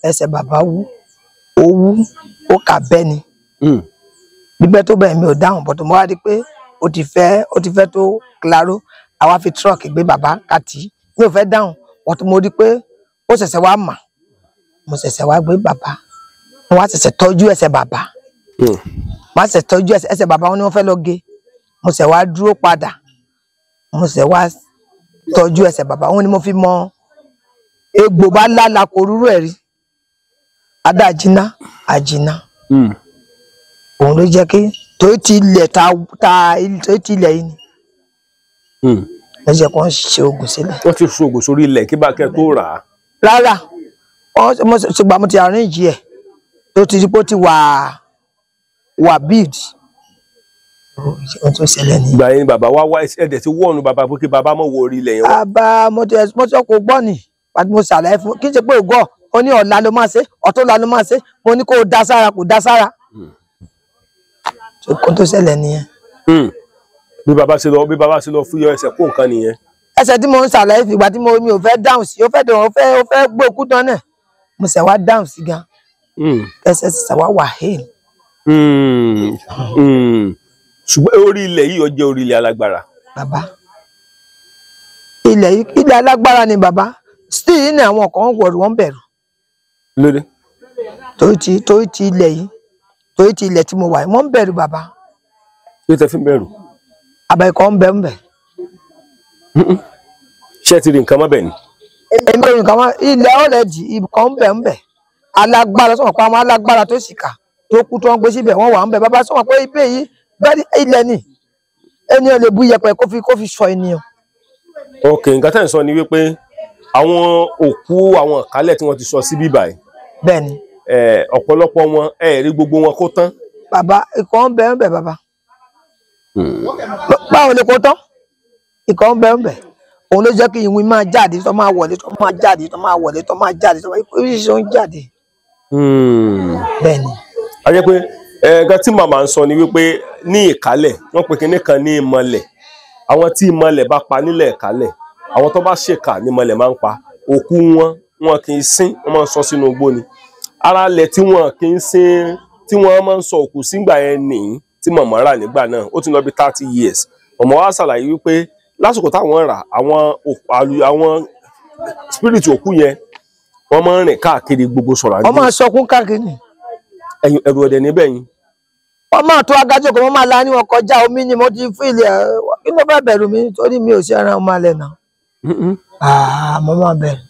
Ẹsẹ̀ bàbá wú, ó wú, ó kà bẹ́ ni. Bíbẹ́ tó bẹ́ẹ̀ mi ò dáhùn, bọ̀tọ̀ mo wá rí pé ó ti fẹ́ tó claro, àwa fi truck gbé bàbá kàtí. Mi ò fẹ́ dáhùn, bọ̀tọ̀ mo rí pé ó ṣẹ̀ṣẹ̀ wá mà. Mo ṣẹ̀ṣẹ̀ wá gbé bàbá. Mo wá ṣẹ̀ṣẹ̀ tọ́jú ẹsẹ̀ bàbá. Mo wá ṣẹ̀ṣẹ̀ tọ́jú ẹsẹ̀ bàbá, wọn ni wọ́n fẹ́ lọ gé. Mo ṣẹ̀ wá dúró padà. Mo ṣẹ̀ wá tọ́jú ẹsẹ̀ bàbá, wọn ni mo fi mọ egbò bá lála kò rúrú ẹ̀ rí. Adájiná, àjìná. Òun ló jẹ́ kí torí ti ilẹ̀ ta torí ti ilẹ̀ yìí ni. Ló jẹ́ kó ń ṣe oògùn sílẹ̀. Wọ́n ti ṣe oògùn sórí ilẹ̀ kí bá kẹ́ tó rà á. Rárá, wọ́n ṣùgbọ́n mo ti arrange ẹ̀ tó ti rí pé ó ti wà build. Ohun tó ṣẹlẹ̀ nìyẹn. Ìgbà yẹn ni bàbá wá wá ẹ̀dẹ̀ tí wọ́ọ̀nù bàbá pé kí bàbá mọ̀ wo orí ilẹ̀ yẹn wá. Bàbá mo ti sọ kò gbọ́ ni, àti mo ṣàlàyé fún kí n ṣe pé ògọ́ ó ní ọ̀la ló máa ṣe, ọ̀túnla ló máa ṣe, mo ní kó o dá sára, kò dá sára. Ohun tó ṣẹlẹ̀ nìyẹn. Bí bàbá ṣe lọ fún yọ ẹsẹ̀ kó nǹkan nìyẹn. Ẹsẹ̀ tí mo ń ṣàlàyé fìgbà tí mi ò fẹ́ dáhùn sí, ó fẹ́ dùn, ó fẹ́ gbé òkú tán náà. Mo ṣẹ̀ wá dáhùn sí gan. Ẹsẹ̀ ṣẹ̀ṣẹ̀ wá wà hẹ́ẹ̀lì. Ṣùgbọ́n orí ilẹ̀ yìí ó jẹ́ orí ilẹ̀ alágbára. Bàbá, ilẹ̀ yìí ilẹ̀ alágbára ni bàbá. Still ní àwọn kan wọ̀rù wọ́n bẹ̀rù. Lóde. Torí ti ilẹ̀ yìí, torí ti ilẹ̀ tí mo wà yìí, wọ́n ń bẹ̀rù bàbá. Kí ló tẹ fi ń bẹ̀rù? Àbẹ̀kọ́ ń bẹ̀ ń bẹ̀. Ṣé ẹ ti rí nǹkan mọ́ bẹ̀ ni? Èmi ò rí nǹkan mọ́, ilẹ̀ ọ̀rẹ́dì ibìkan ń bẹ̀ ń bẹ̀. Alágbára sọ̀rọ̀ pé àwọn alágbára tó sì kà tó kú tó ń gbé síbẹ̀ wọ́n wà ń bẹ̀. Bàbá sọ̀rọ̀ pé ibẹ̀ yìí bẹ́ẹ̀ ilẹ̀ ni ènìyàn lè bu iyẹ̀pẹ̀ kó fi sọ ènìyàn. Ok, nǹkan tẹ́ ń sọ ni wípé àwọn òkú àwọn ìkálẹ̀ tí wọ́n ti sọ síbí báyìí. Bẹ́ẹ̀ni. Ọ̀pọ̀lọpọ̀ wọn ẹ rí gbogbo wọn kó tán. Bàbá ikọ̀ ń bẹ ń bẹ bàbá. Báwo ni kó tán? Ikọ̀ ń bẹ ń bẹ. Òun ló jẹ́ kí ìwìn máa jáde, tó máa wọlé, tó máa jáde, tó máa wọlé, tó máa jáde, tó máa oríṣiríṣi ó ń jáde. Bẹ́ẹ̀ ni. A jẹ́ pé nǹkan tí màmá ń sọ ni wípé ní Ìkálẹ̀ wọ́n pe kinní kan ní ìmọ̀lẹ̀. Àwọn tí ìmọ̀lẹ̀ bá pa nílẹ̀ Ìkálẹ̀, àwọn tó bá ṣèkà ní ìmọ̀lẹ̀ máa ń pa. Òkú wọn wọn kì í sín, wọ́n máa ń sọ sínú igbó ni. Ara lẹ̀ tí wọn kì í sín, tí wọ́n máa ń sọ òkú sígbà yẹn nìyí tí màmá rà nígbà náà, ó ti lọ bí 30 years. Màmá wa ṣàlàyé wípé lásìkò táwọn rà, àwọn spirit òkú yẹn wọ́n máa ń rìn káàkiri gbogbo sọ̀rọ̀ Wọ́n máa sọkún káàkiri. Ẹ̀rù ọ̀dẹ̀ níbẹ̀ yín. Wọ́n máa tó agájọ́ kan, wọ́n máa la ní wọn kọjá omi ni mo ti fíìlì ẹ̀. Kí ló fẹ́ bẹ̀rù mi torí mi ò sí ẹran ọmọ alẹ́ náà. Mo máa bẹ̀rù.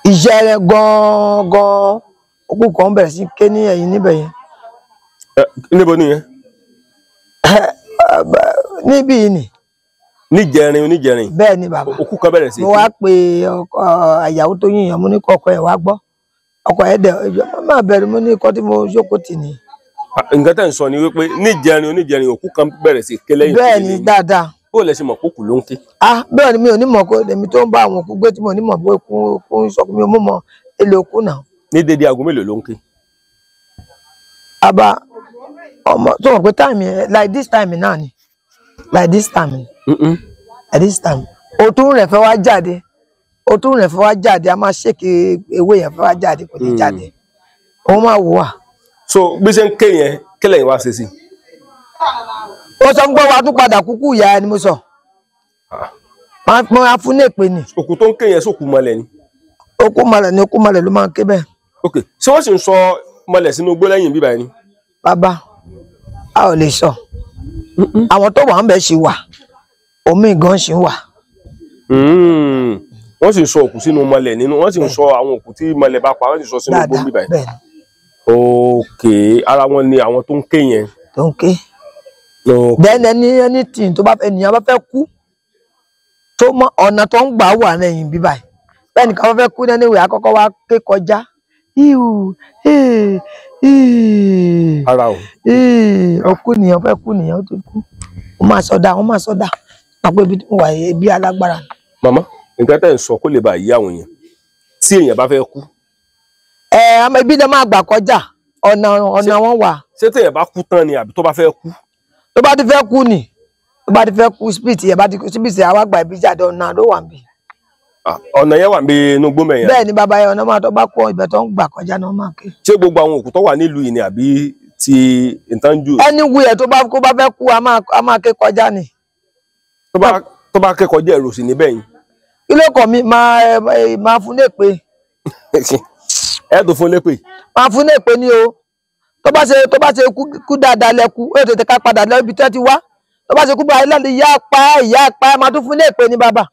Ìṣẹ́ rẹ̀ gan-an òkú kan bẹ̀rẹ̀ sí ké ní ẹ̀yìn níbẹ̀ yẹn. Níbo nìyẹn? Níbí yìí ni. Níjẹrin oníjẹrin. Bẹ́ẹ̀ ni bàbá. Òkú kan bẹ̀rẹ̀ sí. Mo wá pe ọkọ ìyàwó tó yíyan, mo ní kọ́ ọkọ ẹ̀ wá gbọ́. Ọkọ ẹ̀ dẹ̀ má bẹ̀rù, mo ní ikọ́ tí mo jókòó tì ní. Nǹkan tẹ́ ń sọ ni wípé níjẹrin oníjẹrin òkú kan bẹ̀rẹ̀ sí ké lẹ́yìn. Bẹ́ẹ̀ ni dáadáa. Bó lẹ ṣe mọ̀ kókù ló ń ké? Bẹ́ẹ̀ ni mi ò ní mọ̀ kó èmi tó ń bá àwọn òkú gbé tí mo ní mọ̀ pé kú ń sọ mi ò mú mọ̀ èlò òkú náà. Ní dédé aago mélòó ló ń ké? Àbá ọmọ tó mọ̀ pé time yẹn like this time náà ni, like this time, like this time. Òtún rẹ̀ fẹ́ wá jáde, òtún rẹ̀ fẹ́ wá jáde, a máa ṣèké ewé yẹn fẹ́ wá jáde, kò ní jáde. Òun máa wò wá. So bí ṣe ń ké yẹn, kí lẹ̀yin wá ṣe sí? Ó sọ ń gbọ́ wa tún padà kúkú ìyá ẹni mo sọ. Mo máa fún ní èpè ni. Òkú tó ń ké yẹn sókú mọ́lẹ̀ ni. Òkú mọ́lẹ̀ ni, òkú mọ́lẹ̀ ló máa ń ké bẹ́ẹ̀. Ok, ṣé wọ́n sì ń sọ mọ́lẹ̀ sínú igbó lẹ́yìn bíbá ẹni? Bàbá, a ò lè sọ. Àwọn tó wà ń bẹ̀ ṣì wà, omi gan ṣì wà. Wọ́n sì ń sọ òkú sínú mọ́lẹ̀ nínú, wọ́n sì ń sọ àwọn òkú tí mọ́lẹ̀ bá pa, wọ́n sì ń sọ sínú igbó bíbá ẹni. Ok, ara wọn ni àwọn tó ń ké yẹn. Tó ń ké. Then anything tó bá ènìyàn bá fẹ́ kú tó mọ ọ̀nà tó ń gbà wà lẹ́yìn bíbá yìí. Bẹ́ẹ̀ nìkan bá fẹ́ kú nínú ìwé àkọ́kọ́ wa ké kọjá. Ara o. Òkú nìyẹn fẹ́ kú nìyẹn ó ti kú. Ó máa sọdá, ó máa sọdá. Àpò ibi tí mo wà yìí bí alágbára. Màmá, nǹkan tẹ́ ń sọ kó lè bá yí àwọn èèyàn. Tí èèyàn bá fẹ́ kú. Àmọ́ ibi náà máa gbà kọjá, ọ̀nà wọn wà. Ṣé téèyàn bá kú tán ni àbí tó bá fẹ́ kú? Tó bá ti fẹ́ kú ni, tó bá ti fẹ́ kú spirit yẹn bá ti kú spirit yẹn àwa gba ibi jáde, ọ̀nà ló wà níbí. Ọ̀nà yẹn wà níbi inú igbó mẹ́yẹn. Bẹ́ẹ̀ ni bàbá yẹn, ọ̀nà máa tó bá kú ibẹ̀ tó ń gbà kọjá náà máa ké. Ṣé gbogbo àwọn òkú tó wà nílùú yìí ni àbí ti ìtànjú? Anywhere tó bá kó bá fẹ́ kú a máa ké kọjá ni. Tó bá ké kọjá èrò sí níbẹ̀ yìí. Kí ló kàn mí máa fún lépè. Ẹ tó fún lépè. Máa fún lépè ni o. Tó bá ṣe kú dáadáa lẹ́kú, ó tètè ká padà lọ ibi tí wọ́n ti wá. Tó bá ṣe kú báyìí lẹ́nu ìyá apá máa tún fún lépè ni bàbá.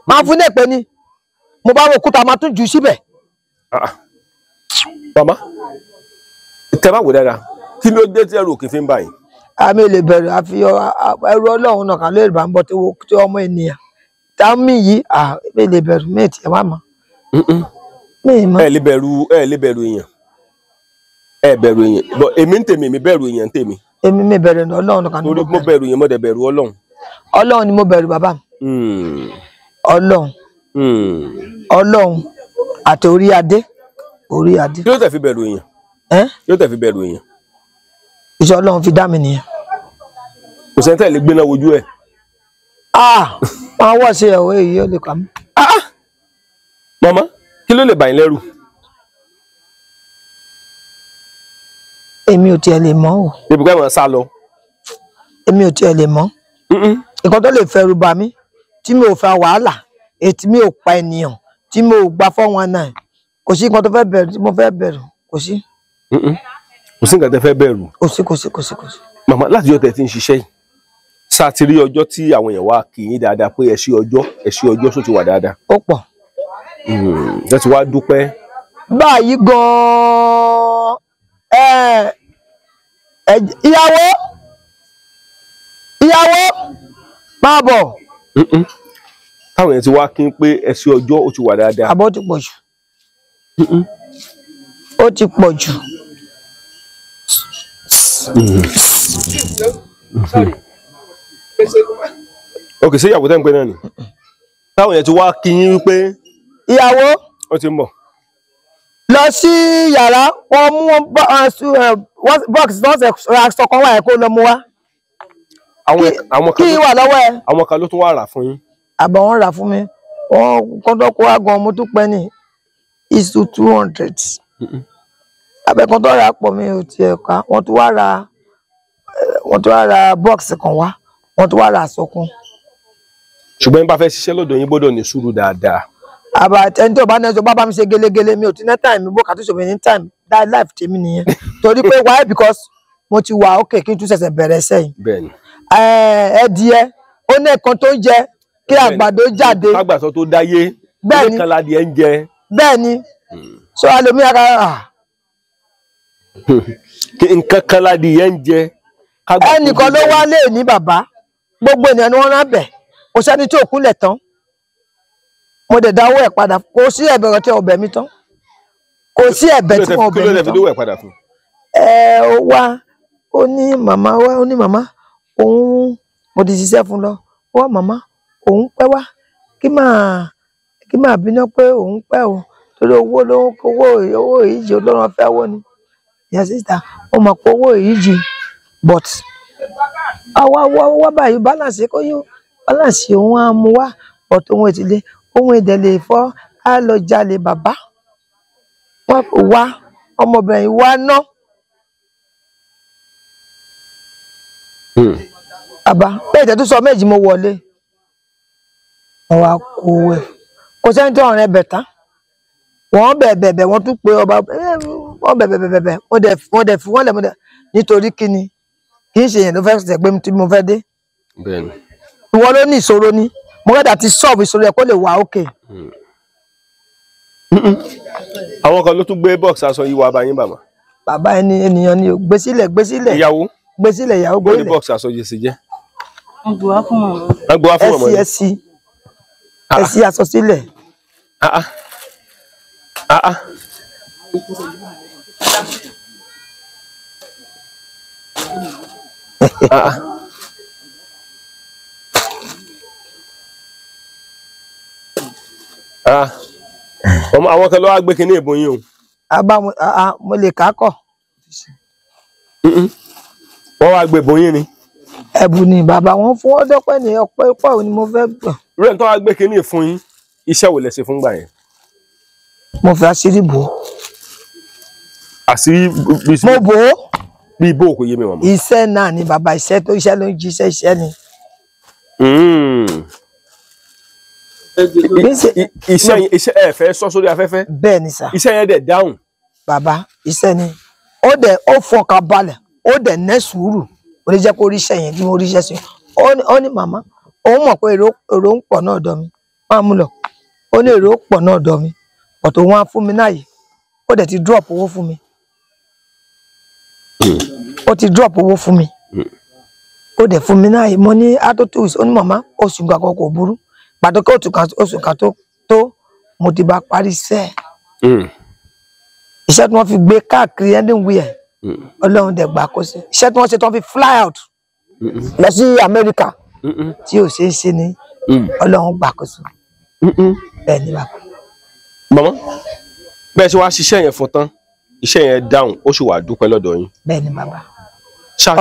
Máa fún lépè ni. Mo bá wọ òkúta máa tún jù síbẹ̀. Màmá, tẹ bá wò dáadáa, kí ló dé tí ẹrù òkè fi ń bá yín? Àmì lè bẹ̀rù àfi ẹrù Ọlọ́run náà kàn lè bá ń bọ̀ tí ọmọ ènìyàn. Tá mi yìí, mi lè bẹ̀rù mí tiẹ̀ wá mọ́. Ẹ lè bẹ̀rù, ẹ lè bẹ̀rù èèyàn. Ẹ bẹ̀rù èèyàn. Bọ̀ èmi ń tèmi, èmi bẹ̀rù èèyàn ń tèmi. Èmi mi bẹ̀rù Ọlọ́run kan ni mo bẹ̀rù èèyàn, mo dẹ̀ bẹ̀rù Ọlọ́run. Ọlọ́run ni mo bẹ̀rù bàbá mi. Ọlọ́run. Ọlọ́run àti orí adé. Orí adé. Kí ló tẹ̀ fi bẹ̀rù èèyàn? Kí ló tẹ̀ fi bẹ̀rù èèyàn? Iṣẹ́ Ọlọ́run fi dá mi nìyẹn. Kò sẹ́ni tẹ́ lè gbéná wojú ẹ̀. Wọ́n wọ̀ sí ẹ̀wọ̀ èyí ó lè kà mí. Màmá, kí ló lè bà yín lẹ́rù? Èmi ò tiẹ̀ lè mọ̀ o. Ibi ká máa sá lọ. Èmi ò tiẹ̀ lè mọ̀. Nǹkan tó lè fẹ́rù bà mí tí mi ò fa wàhálà, ètí mi ò pa ènìyàn, tí mi ò gba 419, kò sí nǹkan tó fẹ́ bẹ̀rù tí mo fẹ́ bẹ̀rù, kò sí. Kò sí nǹkan tẹ́ fẹ́ bẹ̀rù. Kò sí, kò sí, kò sí, kò sí. Màmá, láti ọjọ́ tẹ́ ti ń ṣiṣẹ́ yìí, ṣá ti rí ọjọ́ tí àwọn èèyàn wá kí yín dáadáa pé ẹ ṣé ọjọ́, ẹ ṣé ọjọ́ só ti wà dáadáa? Ó pọ̀. Ṣé ti wá dúpẹ́? Báyìí gan-an, ìyàwó, ìyàwó, máa bọ̀. Táwọn èèyàn ti wá kí n pé ẹ ṣé ọjọ́ ó ti wà dáadáa. Àbọ̀ ti pọ̀ jù. Ó ti pọ̀ jù. Ok, ṣé ìyàwó tẹ́ ń pè náà ni? Táwọn yẹn ti wá kí yín wípé Ìyàwó ó ti ń bọ̀. Lọ sí yàrá, wọ́n mú box aṣọ kan wà ẹ kó lọ mú wá. Àwọn Kí kan wà lọ́wọ́ ẹ. Àwọn kan ló tún wá rà fún yín. Àbọ̀ wọn rà fún mi, wọn kọ́ńtọ́ kó wá gan, mo tún pẹ́ ní iṣu 200. Abẹ́kan tó rà pọ̀ mi ò tiẹ̀ ká, wọ́n tún wá ra wọ́n tún wá ra box kan wá, wọ́n tún wá ra aṣọ kan. Ṣùgbọ́n yín bá fẹ́ ṣiṣẹ́ lọ́dọ̀ yín gbọ́dọ̀ ní sùúrù dáadáa. Àbá ẹni tó bá ní ẹjọ́ bá bá mi ṣe gélégélé, mi ò ti ní time bó kàtúnṣe mi ní time that life tèmi nìyẹn, torí pé why? Because mo ti wà okay kí n tún ṣẹ̀ṣẹ̀ bẹ̀rẹ̀ sẹ́yìn. Bẹ́ẹ̀ni. Ẹdìyẹ ó ní ẹ̀kan tó ń jẹ kí àgbàdo jáde. Kágbàsọ tó dáyé. Bẹ́ẹ̀ni. Ilé kan ládìẹ ń jẹ. Bẹ́ẹ̀ ni, so alomi ara Nǹkan kan ládìẹ ń jẹ. Ẹnìkan ló wá lé ní bàbá, gbogbo ènìyàn ni wọ́n rán bẹ̀, kò sẹ́ni tí ò kúnlẹ̀ tán. Mo dẹ̀ dáwọ́ ẹ̀ padà, kò sí ẹ̀bẹ̀ tí ọbẹ̀ mi tán, kò sí ẹ̀bẹ̀ tí wọ́n ọbẹ̀ Kí ló mi lè fi tán. dówó ẹ̀ padà fún? Ẹ ó wá, ó ní màmá wá, ó ní màmá òun, mo ti ṣiṣẹ́ fún lọ, ó wá màmá òun pẹ́ wá, kí máa bínú pé òun pẹ́ o, torí owó ló ń owó owó ìyíjì olórun fẹ́ wó ni ìyá sísá, ó mọ̀ pé owó ìyíjì, but àwa wá wá báyìí balance kó yó balance, òun á mú wá, but òun ètìlé òun èdè lè fọ́ á lọ jalè. Bàbá wọn kò wá ọmọbìnrin wá ná. Bàbá bẹ́ẹ̀ tẹ́ tó sọ méjì, mo wọlé, wọn wá kó ẹ, kò sẹ́ni tó ọ̀rẹ́ bẹ̀ tán, wọ́n bẹ̀ bẹ̀ bẹ̀, wọ́n tún pe ọba, wọ́n bẹ̀ bẹ̀ bẹ̀ bẹ̀, wọ́n dẹ̀ fi wọ́n lẹ̀, mo dẹ̀ nítorí kíni? Kì í ṣe yẹn ló fẹ́ ṣẹ̀ pé tí mo fẹ́ dé. Bẹ́ẹ̀ni. Ìwọ ló ní ìṣòro ni mo fẹ́ dà ti solve ìṣòro yẹn kó lè wà ókè. Àwọn kan ló tún gbé box aṣọ yìí wá bá yín, bàbá. Bàbá, ẹni ènìyàn ni o, gbé sílẹ̀, gbé sílẹ̀. Ìyàwó. Gbé sílẹ̀, ìyàwó, gbé Bó ní sílẹ̀. Box aṣọ yìí ṣe jẹ́? Wọ́n gbé wá fún màmá. Wọ́n gbé wá fún Ẹ ọmọ sí yìí. Ẹ sí, ẹ sí aṣọ sílẹ̀. Ah ah. Ah ah. Ah ah. Ah. Ọmọ àwọn kan ló wá gbé kinní ìbò yín o. Abá mo ah, ah, mo lè kákọ̀. Wọ́n wá gbé ìbò yín ni. Ẹ̀bùn ni bàbá wọn fún ọdọ́pẹ́ ní ọpẹ́ pọ̀ ni mo fẹ́ gbà. Rẹ̀ tó wá gbé kinní fún yín, iṣẹ́ wo lẹ ṣe fún gbà yẹn? Mo fi àṣírí bò ó. Àṣírí bí Mo bò ó. Bí bó kò yé mi mọ̀mọ́. Iṣẹ́ náà ni bàbá, iṣẹ́ tó iṣẹ́ ló ń jíṣẹ́, iṣẹ́ ni. Iṣẹ́ ẹ fẹ́ sọ sórí afẹ́fẹ́. Bẹ́ẹ̀ ni sà. Iṣẹ́ yẹn dẹ̀ dáhùn. Bàbá, iṣẹ́ ni, ó dẹ̀ ó fọkàn balẹ̀, ó dẹ̀ ní sùúrù, ó lè jẹ́ kó ríṣẹ́ yẹn tí mo ríṣẹ́ sí. Ó ní màmá òun mọ̀ pé èrò ń pọ̀ náà dọ̀ mi, máa mú lọ, ó ní èrò pọ̀ náà dọ̀ mi, ọ̀tọ̀ wọn á fún mi náàyè, ó dẹ̀ ti drop owó fún mi, ó ti drop owó fún mi, ó dẹ̀ fún mi náàyè. Mo ní á tó 2 weeks, ó ní màmá oṣù kan kò burú, pàtó kí oṣù kan tó mo ti bá parí iṣẹ́ ẹ̀, iṣẹ́ tí wọ́n fi gbé káàkiri anywhere. Ọlọ́run dẹ̀ gbà kó sí iṣẹ́ tí wọ́n ṣe tí wọ́n fi fly out lọ sí Amẹ́ríkà tí ò ṣeé ṣe ni. Ọlọ́run gbà kó sí, bẹ́ẹ̀ ni bàbá. Màmá, bẹ́ẹ̀ ṣe wá ṣiṣẹ́ yẹn fún tán, iṣẹ́ yẹn dáhùn, ó sì wà dúpẹ́ lọ́dọ̀ yín. Bẹ́ẹ̀ ni bàbá,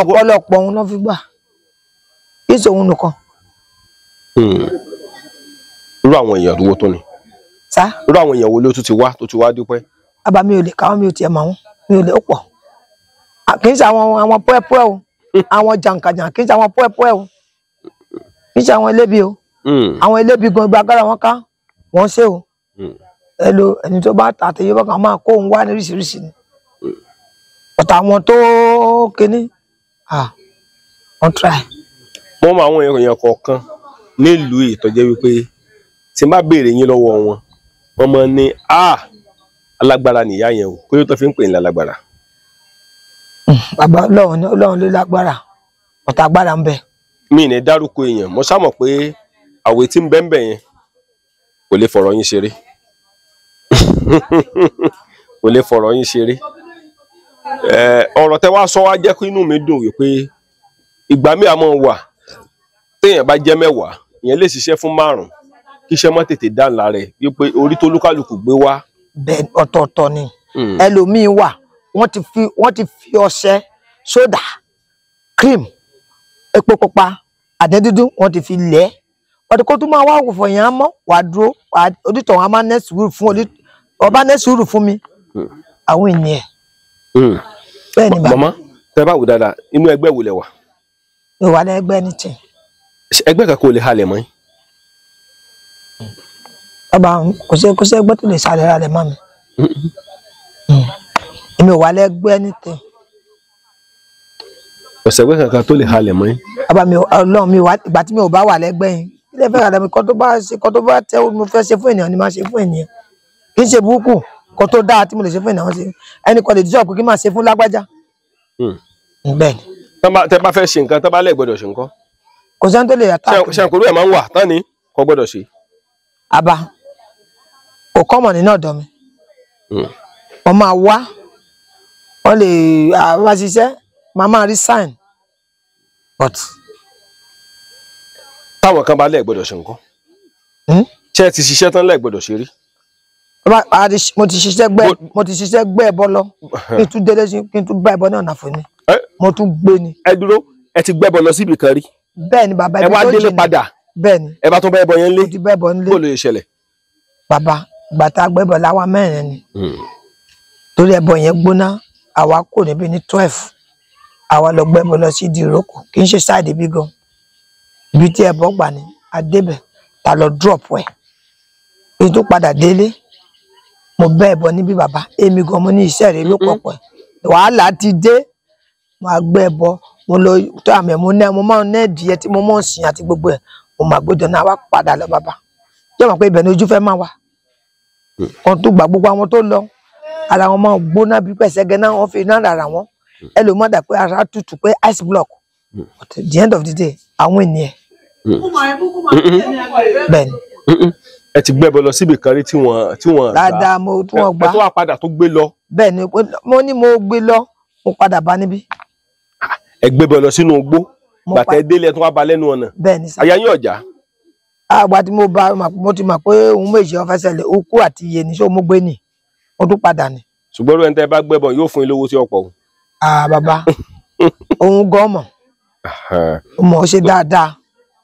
ọ̀pọ̀lọpọ̀ òun ló fi gbà, kí sòun nìkan. Irú àwọn èèyàn wo tó ni? Sá. Irú àwọn èèyàn wo ló tún ti wá tó ti wá dúpẹ́? Bàbá, mi ò lè káwọn, mi ò tiẹ̀ mọ̀ wọ́n, mi ò lè, ó pọ̀. Kì í ṣe àwọn pẹ́ẹ́pẹ́ o, àwọn jàǹkàjàǹ, kì í ṣe àwọn pẹ́ẹ́pẹ́ o, kì í ṣe àwọn elébi o. Àwọn elébi gan, gba agbára wọn ká wọ́n ṣe o. Ẹlò ẹni tó bá àtẹyẹ bá kàn máa kó òun wá ní oríṣiríṣi ni ọ̀tá àwọn tó kíní, wọ́n try. Wọ́n mọ àwọn èèyàn kọ̀ọ̀kan nílùú ìtọ́jẹ́ wípé tí n bá béèrè yín lọ́wọ́ wọn, wọ́n mọ̀ ní alágbára nìyá yẹn o, kí ló tó fi ń pè ní alágbára? Bàbá, Ọlọ́run ní, Ọlọ́run ló lágbára, ọ̀tá agbára ń bẹ. Mi ní dárúkọ èèyàn, mo sá mọ̀ pé àwẹ̀ tí ń bẹ ń bẹ yẹn kò lè fọ̀rọ̀ yín ṣeré, kò lè fọ̀rọ̀ yín ṣeré. Ọ̀rọ̀ tẹ́ wá sọ wá jẹ́ kí inú mi dùn wípé ìgbà míì àmọ́ wà téèyàn bá jẹ́ 10, ìyẹn lè ṣiṣẹ́ fún 5 kíṣẹ́ mọ́ tètè dá ńlá rẹ̀ wípé orí tó lúkálùkù gbé wá. Bẹ́ẹ̀ ọ̀tọ̀ọ̀tọ̀ ni. Ẹlòmíín wà wọ́n ti fi ọṣẹ, sódà, cream, epo pupa, àdé dúdú wọ́n ti fi lẹ̀. Ọdún kó tún máa wá òkùnfọ̀ yẹn á mọ́ wàá dúró onítọ̀ wọn á máa nẹ́ sùúrù fún ọba nẹ́ sùúrù fún mi àwọn ènìyàn. Bẹ́ẹ̀ ni bàbá. Màmá tẹ bá wò dáadáa inú ẹgbẹ́ wo lẹ wà? Mi ò wà lẹ́gbẹ́ ní tì. Ẹgbẹ́ kan kò lè halẹ̀ mọ́ yín. Bàbá kò sí ẹgbẹ́ tó lè ṣàlẹ̀ halẹ̀ mọ́ mi. Èmi ò wà lẹ́gbẹ́ ní tì. Kò sẹ́gbẹ́ kankan tó lè halẹ̀ mọ́ yín. Bàbá mi Ọlọ́run mi wà ìgbà tí mi ò bá wà lẹ́gbẹ́ yín. Ilé ìfẹ́ halẹ̀ mi kọ́ tó bá ṣe kọ́ tó bá tẹ́ mo fẹ́ ṣe fún ènìyàn ni máa ṣe fún ènìyàn. Kì í ṣe burúkú kọ́ tó dáa tí mo lè ṣe fún ènìyàn ṣe ẹnì kan lè díjọ́ pé kí n máa ṣe fún lágbájá. Bẹ́ẹ̀ ni. Tẹ́ bá fẹ́ ṣe nǹkan tẹ́ bá lẹ̀ gbọ́dọ̀ ṣe nǹkan. Kò sẹ́ni tó lè yàtọ̀. Ṣé àkóró ẹ̀ máa ń wà tán ni kò gbọ́dọ̀ ṣe. Àbá kò kọ́mọ̀ nínú ọ̀dọ̀ mi. Wọ́n máa wá wọ́n lè wá ṣiṣẹ́ màá máa rí sign but. Táwọn kan bá lẹ̀ gbọ́dọ̀ ṣe nǹkan. Ṣé ẹ ti ṣiṣẹ́ tán lẹ̀ gbọ́dọ̀ ṣe rí? Mo ti ṣiṣẹ́ gbẹ́ ẹbọ lọ kí n tún délé sí kí n tún bá ẹbọ náà nàfọ ni mo tún gbé ni. Ẹ dúró, ẹ ti gbẹ́bọ lọ síbi kan rí. Bẹ́ẹ̀ ni bàbá, ẹ ibi wá tó délé jìnnà. Padà. Bẹ́ẹ̀ ni. Ẹ bá tún bá ẹbọ yẹn lé. Mo ti bá ẹbọ nílé. Bó ló ṣe ṣẹlẹ̀? Bàbá gbàtà gbẹ́bọ láwa mẹ́rin ni torí ẹbọ yẹn gbóná, àwa kò níbi ní 12 àwa lọ gbẹ́bọ lọ sí ìdí ìrókò, kì í ṣe sáàdì bí gan ibi tí ẹbọ gbà ní adébẹ̀ ta lọ drop ẹ̀ kí n tó padà délé. Mo bẹ́ ẹbọ níbí bàbá, èmi gan mo ní iṣẹ́ rẹ̀ ló pọ̀pọ̀ wàhálà ti dé. Mo á gbé ẹbọ mo lọ tó àmì mo ní mo máa ń ná ẹdìyẹ tí mo máa ń sìn àti gbogbo ẹ̀ mo máa gbé dáná wá padà lọ bàbá. Jẹ́ mọ̀ pé ibẹ̀ ni ojú fẹ́ máa wà. Wọn tó gbà gbogbo àwọn tó lọ ara wọn máa gbóná bí pẹ̀sẹ̀gẹ́ náà wọ́n fi iná rárá wọn ẹlòmọ́ dà pé ara tutù pé ice block. But at the end of the day àwọn ènìyàn bẹ́ẹ̀ ni. Ẹ ti gbẹ́bọ lọ síbi kan rí tí wọ́n dáadáa mo tí wọ́n gbà. Ẹ tó wá padà tó gbé lọ. Bẹ́ẹ̀ ni mo ní mo gbé lọ mo padà bá níbí. Ẹ gbẹ́bọ lọ sínú igbó bàtà ẹ délé ẹ tó wá ba lẹ́nu ọ̀nà. Bẹ́ẹ̀ ni sá. Àyà yín ọ̀já. Àgbà tí mo bá mo ti mọ̀ pé òun méjì ọ̀fẹ́ ṣẹlẹ̀ okú àti iye ní sọ mo gbé nì mo tún padà ní. Ṣùgbọ́n ẹni tẹ́ bá gbẹ́bọ yóò fún yín lówó tí ọ̀pọ̀ o. Ah bàbá òun gan mọ̀ mọ̀ ó ṣe dáadáa.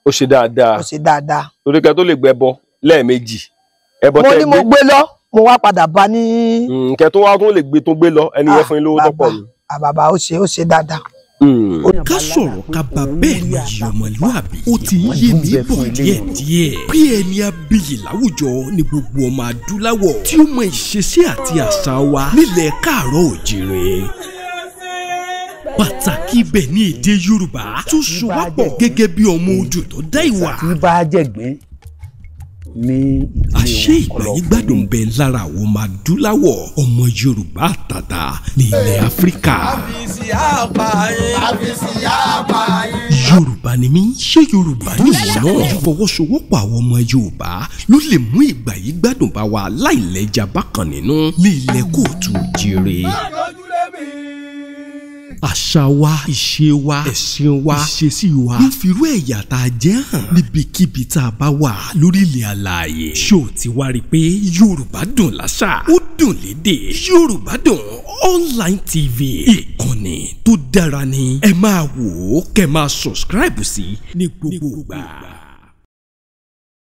Ó ṣe dáadáa. Ó ṣe dáadáa. Torí kẹ́ tó lè gbẹ́bọ lẹ́ẹ̀mejì. Ẹbọ mo tẹ́ ní mo gbé lọ mo wá padà bá ní. Kẹ́ tó wá tó lè gbé tó gbé lọ ẹni yẹn fún yín lówó tó pọ̀ ni. Bàbá ó ṣe dáadáa. Ká sọ̀rọ̀ ká bá bẹ́ẹ̀ ni yìí ọmọlúàbí ó ti ń yé mi bọ̀ díẹ̀díẹ̀ bí ẹni abiyì láwùjọ ni gbogbo ọmọ adúláwọ̀ tí ó mọ ìṣesí àti àṣà wa nílẹ̀ káàárọ̀ òjìrè. Pàtàkì ibẹ̀ ní èdè Yorùbá tó so wá pọ̀ gẹ́gẹ́ bí ọmọ ojú tó dá ìwà. Tí bá jẹ̀gbín ní àṣé ìgbàyígbádùn bẹ lára àwọn ọmọ adúláwọ̀ ọmọ Yorùbá àtàtà ní ilẹ̀ Áfíríkà. Yorùbá ni mí, ṣé Yorùbá ni ìwọ náà? Ìfọwọ́sowọ́pọ̀ àwọn ọmọ Yorùbá ló lè mú ìgbàyígbádùn bá wa láìlẹ́jà bákan nínú ní ilẹ̀ kóòtù jíire. Àṣà wa, ìṣe wa, ẹ̀sìn wa, ìṣesí wa ló fi irú ẹ̀yà tá a jẹ́ hàn níbikíbi tá a bá wà lórílẹ̀ àlàyé. Ṣó o ti wá rí i pé Yorùbá dùn láṣà, ó dùn lédè. Yorùbá Dùn Online TV, ìkànnì tó dára ni. Ẹ máa wò ó kẹ́ máa subscribe sí ní gbogbo ìgbà.